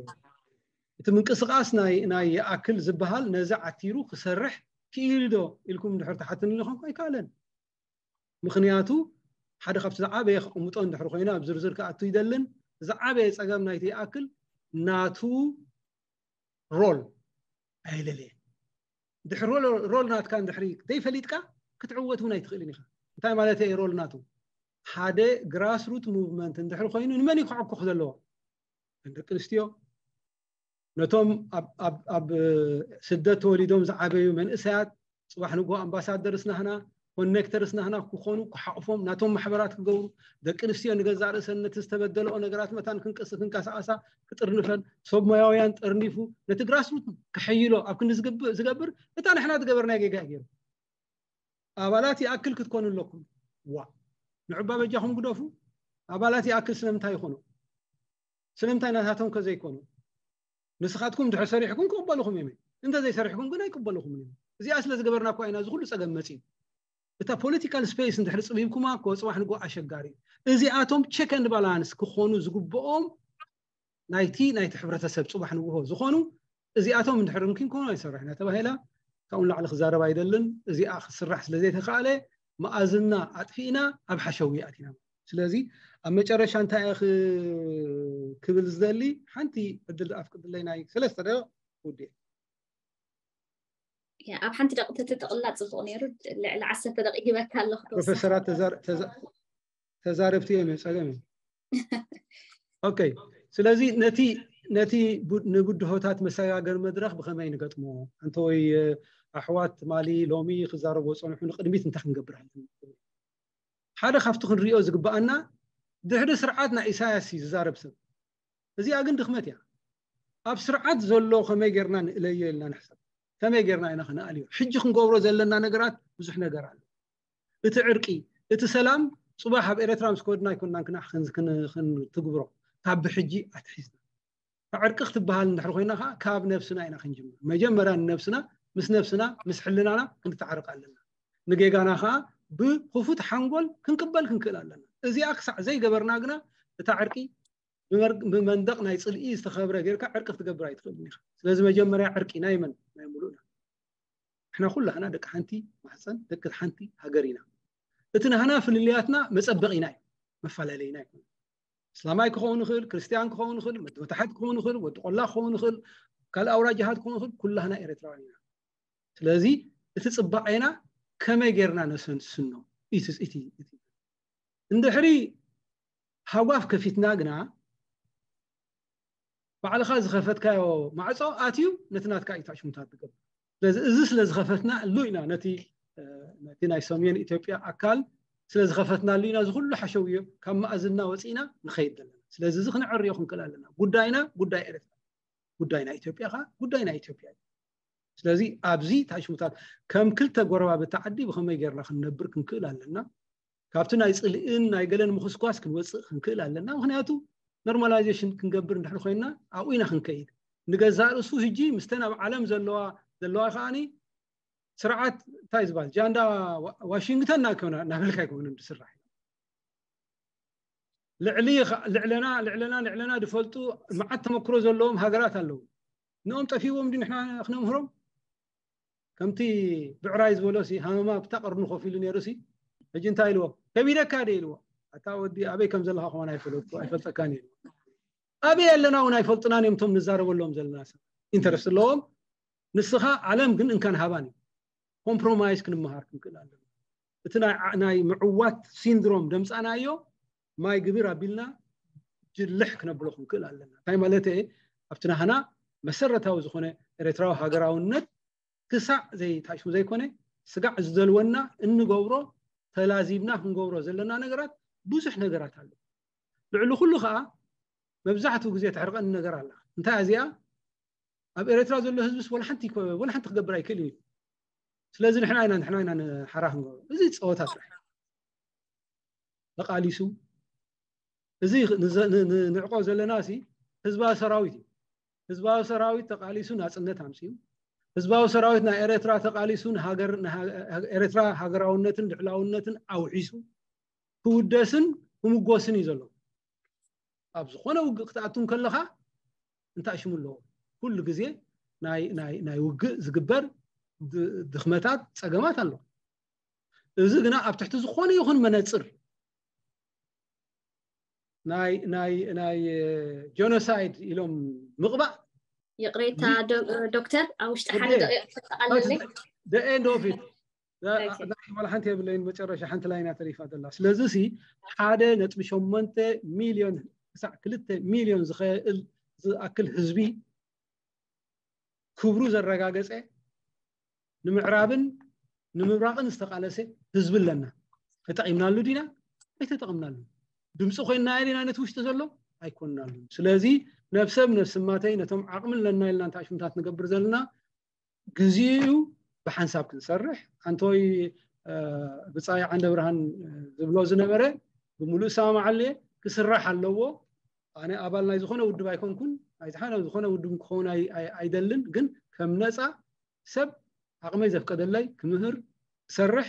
እቲ ምንቅስቃስ ናይ ናይ ይኣክል ዝበሃል ነዚ ዓቲሩ ክሰርሕ ክኢሉ ዶ ኢልኩም እንድሕር ትሓትኒ ኢልኩም ኣይከኣለን። ምክንያቱ ሓደ ካብቲ ዝዓበየ ክቕምጦ እንድሕር ኮይኑ ኣብ ዝርዝር ክኣቱ ይደልን ዝዓበየ ፀገም ናይቲ ይኣክል ናቱ ሮል ኣየለለየን። ድሕሪ ሮል ናትካ እንድሕሪ ዘይፈሊጥካ ክትዕወት እውን ኣይትኽእልን ኢኻ። እንታይ ማለት እየ ሮል ናቱ? ሓደ ግራስሩት ሙቭመንት እንድሕር ኮይኑ ንመን እዩ ክዕኩኽ ዘለዎ? ደቂ ኣንስትዮ ነቶም ኣብ ስደት ተወሊዶም ዝዓበዩ መንእሰያት ፅባሕ ንግሆ ኣምባሳደርስ ናህና ኮኔክተርስ ናህና ክኾኑ፣ ክሓቑፎም፣ ናቶም ማሕበራት ክገብሩ፣ ደቂ ኣንስትዮ ንገዛእ ርእሰን ነቲ ዝተበደለኦ ነገራት መታን ክንቀስ ክንቀሳቐሳ ክጥርንፈን፣ ሰብ ሞያውያን ጠርኒፉ ነቲ ግራስሩት ከሐይሎ ኣብ ክንዲ ዝግብእ ዝገብር እታ ንሕና ዝገበርናዮ ጌጋ እዩ ገይሩ። ኣባላት ይኣክል ክትኮኑ ኣለኩም። ዋ ንዑባ በጃኹም ግደፉ። ኣባላት ይኣክል ስለምንታይ ይኾኑ? ስለምንታይ ናታቶም ከዘይኮኑ? ንስኻትኩም ድሕር ሰሪሕኩም ክቕበልኹም እዮም። እንተ ዘይሰሪሕኩም ግን ኣይቅበልኹምን እዮም። እዚኣ ስለ ዝገበርና እኳ ኢና እዚ ኩሉ ጸገም መጺኡ። እታ ፖለቲካል ስፔስ እንድሕር ጽቢብኩማ እኮ ጽባሕ ንግሆ ኣሸጋሪ እዩ። እዚኣቶም ቸክ ኤንድ ባላንስ ክኾኑ ዝግብኦም ናይቲ ናይቲ ሕብረተሰብ ጽባሕ ንግሆ ዝኾኑ እዚኣቶም እንድሕር ምኪን ኮኑ ኣይሰርሕ ኢና ተባሂላ ካብኡ ንላዕሊ ክዛረብ ኣይደልን። እዚኣ ክስራሕ ስለ ዘይተኻእለ መኣዝና ኣጥፊእና ኣብ ሓሸዊ ኣቲና። ስለዚ ኣብ መጨረሻ እንታይ እየ ክ- ክብል ዝደሊ ሓንቲ ዕድል ኣፍቅድለይ ናይ ሰለስተ ደቂቕ ውዴ ያ፣ ኣብ ሓንቲ ደቂ ተተጠቕላ ጽቡቕ ነይሩ። ልዕሊ ዓሰርተ ደቂ ሂበካ ኣለኹ። ፕሮፌሰራት ተዛር- ተዛ- ተዛረብቲ እዮም ጸገም እዩ። ኦኬ ስለዚ ነቲ ነቲ ቡ- ንብድሆታት መሰጋገር መድረኽ ብኸመይ ንገጥሞ እንተ ወይ ኣሕዋት ትማሊ ሎሚ ክዛረብዎ ጸንሑ ንቅድሚት እንታይ ክንገብር ኣለና? ሓደ ካብቲ ክንሪኦ ዝግባኣና ድሕሪ ስርዓት ናይ ኢሳያስ እዩ ዝዛረብ ሰብ። እዚኣ ግን ድኽመት እያ። ኣብ ስርዓት ዘሎ ከመይ ጌርና ንእለዮ ኢልና ንሕሰብ። ከመይ ጌርና ኢና ክነኣልዮ? ሕጂ ክንገብሮ ዘለና ነገራት ብዙሕ ነገር ኣሎ። እቲ ዕርቂ፣ እቲ ሰላም ጽባሕ ኣብ ኤረትራ ምስ ከወድና ኣይኮንናን ክና- ክን- ክን- ክንትግብሮ ካብ ብሕጂ ኣትሒዝና። ዕርቂ ክትበሃል እንድሕር ኮይና ከዓ ካብ ነብስና ኢና ክንጅምር። መጀመርያ ንነብስና ምስ ነብስና ምስ ሕልናና ክንተዓርቅ ኣለና። ንጌጋና ከዓ ብክፉት ሓንጎል ክንቅበል ክንክእል ኣለና። እዚኣ ክሳዕ ዘይገበርና ግና እታ ዕርቂ ብመር- ብመንደቕ ናይ ጽልኢ ዝተኸብረ ጌርካ ዕርቂ ክትገብር ኣይትኽእልን ኢኻ። ስለዚ መጀመርያ ዕርቂ ናይ መን ናይ ሙሉእና ንሕና ኩላህና ደቂ ሓንቲ ማሕፀን ደቂ ሓንቲ ሃገር ኢና። እቲ ናህና ፍልልያትና መፀበቒና እዩ መፈላለይና ይኮን። እስላማይ ክኸውን ይኽእል፣ ክርስትያን ክኸውን ይኽእል፣ ወዲ መታሕት ክኸውን ይኽእል፣ ወዲ ቆላ ክኸውን ይኽእል፣ ካልእ ኣውራጃሃት ክኸውን ይኽእል፣ ኩላህና ኤርትራውያን ኢና። ስለዚ እቲ ፅባቐና ከመይ ጌርና ነሰንስኖ እቲ እቲ እቲ እንድሕሪ ሃጓፍ ከፊትና ግና ባዕልኻ ዝኸፈትካዮ ማዕፆ ኣትዩ ነቲ ናትካ እዩ ታሽሙታት ዝገብር። ስለዚ እዚ ስለ ዝኸፈትና እሉ ኢና ነቲ ነቲ ናይ ሰሜን ኢትዮጵያ ኣካል ስለ ዝኸፈትናሉ ኢና እዚ ኩሉ ሓሸውዮ ካብ መኣዝና ወፂእና ንኸይድ ዘለና። ስለዚ እዚ ክንዕርዮ ክንክእል ኣለና። ጉዳይና ጉዳይ ኤርትራ፣ ጉዳይ ናይ ኢትዮጵያ ኸዓ ጉዳይ ናይ ኢትዮጵያ እዩ። ስለዚ ኣብዚ ታሽሙታት ከም ክልተ ጎረባብቲ ዓዲ ብኸመይ ጌርና ክንነብር ክንክእል ኣለና። ካብቲ ናይ ፅልእን ናይ ገለን ምኹስኳስ ክንወፅእ ክንክእል ኣለና። ምክንያቱ ኖርማላይዜሽን ክንገብር እንድሕር ኮይና ኣብኡ ኢና ክንከይድ። ንገዛእ ርእሱ ህጂ ምስተን ኣብ ዓለም ዘለዋ ዘለዋ ከዓኒ ስርዓት እንታይ ዝበሃል ጃንዳ ዋ- ዋሽንግተን ናከና ናበልካ ኣይኮነን ዝስራሕ። ልዕሊ ኸ- ልዕለና ልዕለና ልዕለና ዝፈልጡ መዓት ተመክሮ ዘለዎም ሃገራት ኣለዉ። ንኦም ጠፊዎም ድዩ ንሕና ክነምህሮም? ከምቲ ብዕራይ ዝበሎ ሲ ሃመማ ብታ ቀርኑ ኮፍ ኢሉ ነይሩ ሲ ሕጂ እንታይ ኢልዎ? ከቢደካ ደ ኢልዎ። ኣታ ወዲ ኣበይ ከም ዘለኻ ከማን ኣይፈለጥኩ ኣይፈልጠካን ኢልዎ። ኣበይ ኣለና እውን ኣይፈልጥናን እዮም እቶም ንዛረበሎም ዘለና ሰብ ኢንተረስት ኣለዎም። ንስኻ ዓለም ግን እንካን ሃባን እዩ። ኮምፕሮማይዝ ክንመሃር ክንክእል ኣለና። እቲ ናይ ዓ- ናይ ምዕዋት ሲንድሮም ደምፃናዮ ማይ ግብር ኣቢልና ጅልሕ ክነብሎ ክንክእል ኣለና። እንታይ ማለት እየ? ኣብቲ ናህና መሰረታዊ ዝኾነ ኤርትራዊ ሃገራውነት ክሳዕ ዘይታሽሙ ዘይኮነ ስጋዕ ዝደልወና እንገብሮ ተላዚብና ክንገብሮ ዘለና ነገራት ብዙሕ ነገራት ኣሎ። ልዕሊ ኩሉ ከዓ መብዛሕትኡ ግዜ ተሕርቀኒ ነገር ኣላ። እንታይ እዚኣ ኣብ ኤርትራ ዘሎ ህዝብስ ወላ ሓንቲ ይኮ- ወላ ሓንቲ ክገብር ኣይክእልን እዩ። ስለዚ ንሕና ኢና ንሕና ኢና ንሓራ ክንገብሮ። እዚ ፀወታ ጥራሕ ተቃሊሱ እዚ ንዘ- ን- ን- ንዕቆ ዘለና ሲ ህዝባዊ ሰራዊት እዩ። ህዝባዊ ሰራዊት ተቃሊሱ ናፅነት ኣምፅኡ። ህዝባዊ ሰራዊት ናይ ኤርትራ ተቃሊሱ ንሃገር ንሃ- ኤርትራ ሃገራውነትን ልዕላውነትን ኣውሒሱ ክውደስን ክምጎስን እዩ ዘሎ። ኣብ ዝኾነ ውግእ ክትኣቱ ከለኻ እንታይ ሽሙ ኣለዎ? ኩሉ ግዜ ናይ ናይ ናይ ውግእ ዝግበር ድ- ድኽመታት ፀገማት ኣሎ። እዚ ግና ኣብ ትሕቲ ዝኾነ ይኹን መነፅር ናይ ናይ ናይ ጀኖሳይድ ኢሎም ምቕባእ ይቕሬታ ዶ- ዶክተር ኣብ ውሽጢ ሓደ ደቂቕ ተጠቓለለይ the end of it Okay. ዋላ ሓንቲ የብለይን። መጨረሻ ሓንቲ ላይና ተሪፋ ዘላ። ስለዚ ሲ ሓደ ነጥቢ ሸሞንተ ሚልዮን ክሳዕ ክልተ ሚልዮን ዝኽእል ዝኣክል ህዝቢ ክብሩ ዘረጋገፀ ንምዕራብን ንምብራቕን ዝተቓለሰ ህዝቢ ኣለና። ተጠቒምናሉ ዲና? ኣይተጠቕምናሉ። ድምፂ ኮይንና ዲና ነቲ ውሽጢ ዘሎ? ኣይኮንናሉ። ስለዚ ነብሰብ ነስማተይ ነቶም ዓቕሚ ኣለና ኢልና እንታይ ሽምታት ንገብር ዘለና ግዜኡ ብሓንሳብ ክንሰርሕ። ኣንቶይ ብፃይ ዓንደ ብርሃን ዝብሎ ዝነበረ ብምሉእ ሰማማዓለ። ክስራሕ ኣለዎ። ኣነ ኣባል ናይ ዝኾነ ውድብ ኣይኮንኩን፣ ናይ ዝኾነ ውድብ ክኸውን ኣይደልን። ግን ከም ነፃ ሰብ ዓቕመይ ዘፍቀደለይ ክምህር ክሰርሕ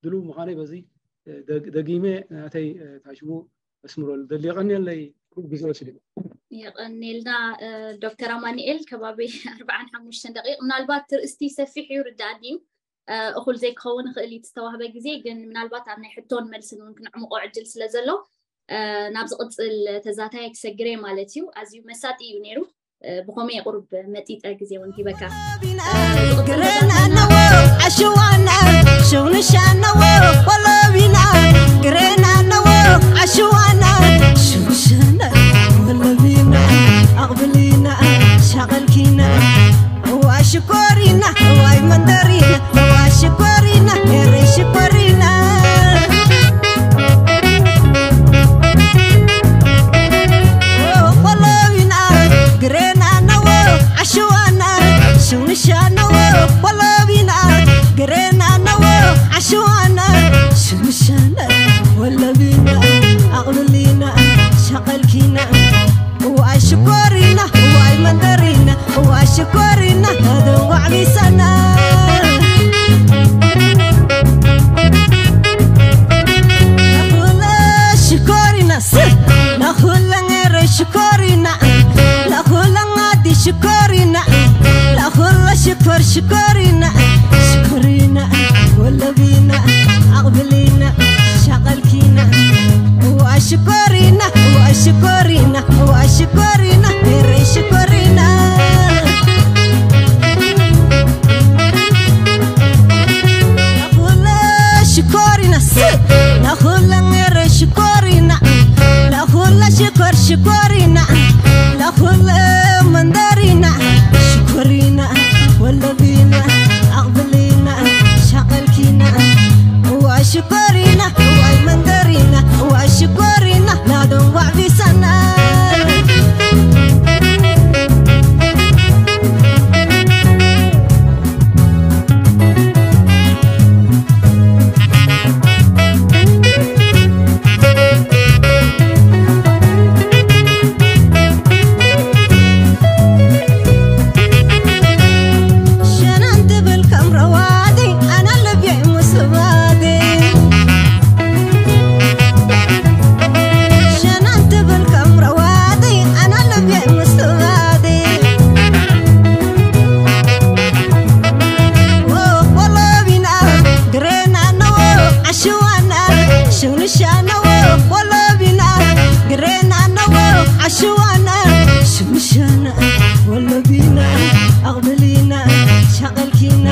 ድሉ ምዃነይ በዚ ደጊመ ናተይ ታሽሙ ኣስምረሉ ደሊ። የቐንየለይ፣ ግዜ ወሲድና። የቐንየልና ዶክተር ኣማኒኤል። ከባቢ ኣርባዓን ሓሙሽተን ደቂቕ፣ ምናልባት ትርእስቲ ሰፊሕ እዩ፣ ርዳእኒ እዩ። እኹል ዘይክኸውን ይኽእል እዩ ዝተዋህበ ግዜ፣ ግን ምናልባት ኣብ ናይ ሕቶን መልስን እውን ክንዕምቆ ዕድል ስለ ዘሎ ናብ ዝቕፅል ተዛታይ ክሰግረ ማለት እዩ። ኣዝዩ መሳጢ እዩ ነይሩ። ብኸመይ ቁሩብ መጢጠ ግዜ እውን ሂበካ። ግረና ኣለዎ ዓሽዋና ሸውንሻ ኣለዎ ወለቢና። ግረና ኣለዎ ዓሽዋና ሸውንሻና ወለቢና። ኣቕብሊና ሻቐልኪና እዋ ሽኮሪና እዋይ መንደሪና እዋ ሽኮሪና ኤረይ ሽኮሪና። ወለቢና ግረና ኣለዎ ዓሽዋና ሸውንሻ ኣለዎ ወለቢና። ግረና ኣለዎ ዓሽዋና ሸውንሻና ወለቢና። ኣቕብሊና ሻቐልኪና እዋይ ሽኮሪና እዋይ መንደሪና እዋይ ሽኮሪና ደንጓዕ ቢሰና። ሽኮሪና ስ ናኹለንገረ ሽኮሪና ናኹለንጋዲ ሽኮሪና ናኹለ ሽኮር ሽኮሪና ሽኮሪና ወለቢና ኣቕብሊና ሻቐልኪና እዋ ሽኮሪና እዋ ሽኮሪና እዋ ሽኮሪና ኤረይ ሽኮሪና። ናኹለ ሽኮሪና ስ ናኹለ ሜረ ሽኮሪና ናኹለ ሽኮር ሽኮሪና ናኹለ መንደሪና ሽኮሪና ወለቢና ኣቕብሊና ሻቐልኪና እዋ ሽኮሪና እዋይ መንደሪና እዋ ሽኮሪና ናደንጓዕ ቢሰና። ሸናን ትብል ከም ረዋዲ ኣና ልብየይ ምስባዲ። ሸናን ትብል ከም ረዋዲ ኣና ልብየይ ምስባዲ። ወለቢና ግረና ኣለዎ ዓሽዋና ሸውንሻ ኣለዎ ወለቢና። ግረና ኣለዎ ዓሽዋና ሸውንሻና ወለቢና ኣቕብሊና ሻቐልኪና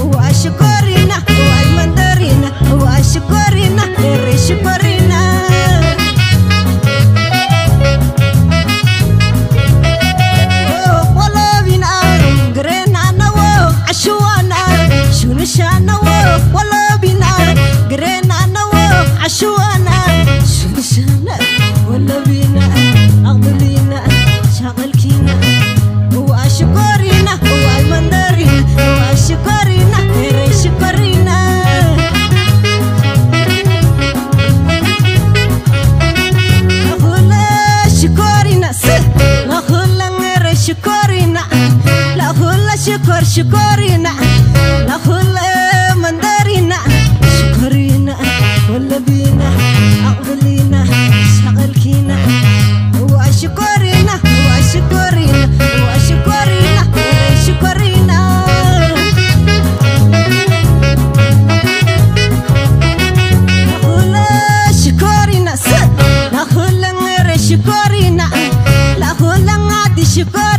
እዋ ሽኮሪና እዋይ መንደሪና እዋ ሽኮሪና ኤረይ ሽኮሪና። ወለቢና ግረና ኣለዎ ዓሽዋና ሸውንሻ ኣለዎ ወለቢና። ግረና ኣለዎ ዓሽዋና ሸውንሻና ወለቢና ኣቕብሊና ሻቐልኪና እዋ ሽኮሪና እዋይ መንደሪና እዋ ሽኮሪና ኤረይ ሽኮሪና። ናኹለ ሽኮሪና ስ ናኹለ ሜረ ሽኮሪና ናኹለ ሽኮር ሽኮሪና ናኹለ መንደሪና ሽኮሪና ወለቢና ኣቕብሊና ሻቐልኪና እዋ ሽኮሪና እዋ ሽኮሪና እዋ ሽኮሪና ሽኮሪና። ናኹለ ሽኮሪና ስ ናኹለ ሜረ ሽኮሪና ናኹለ ዓዲ ሽኮሪና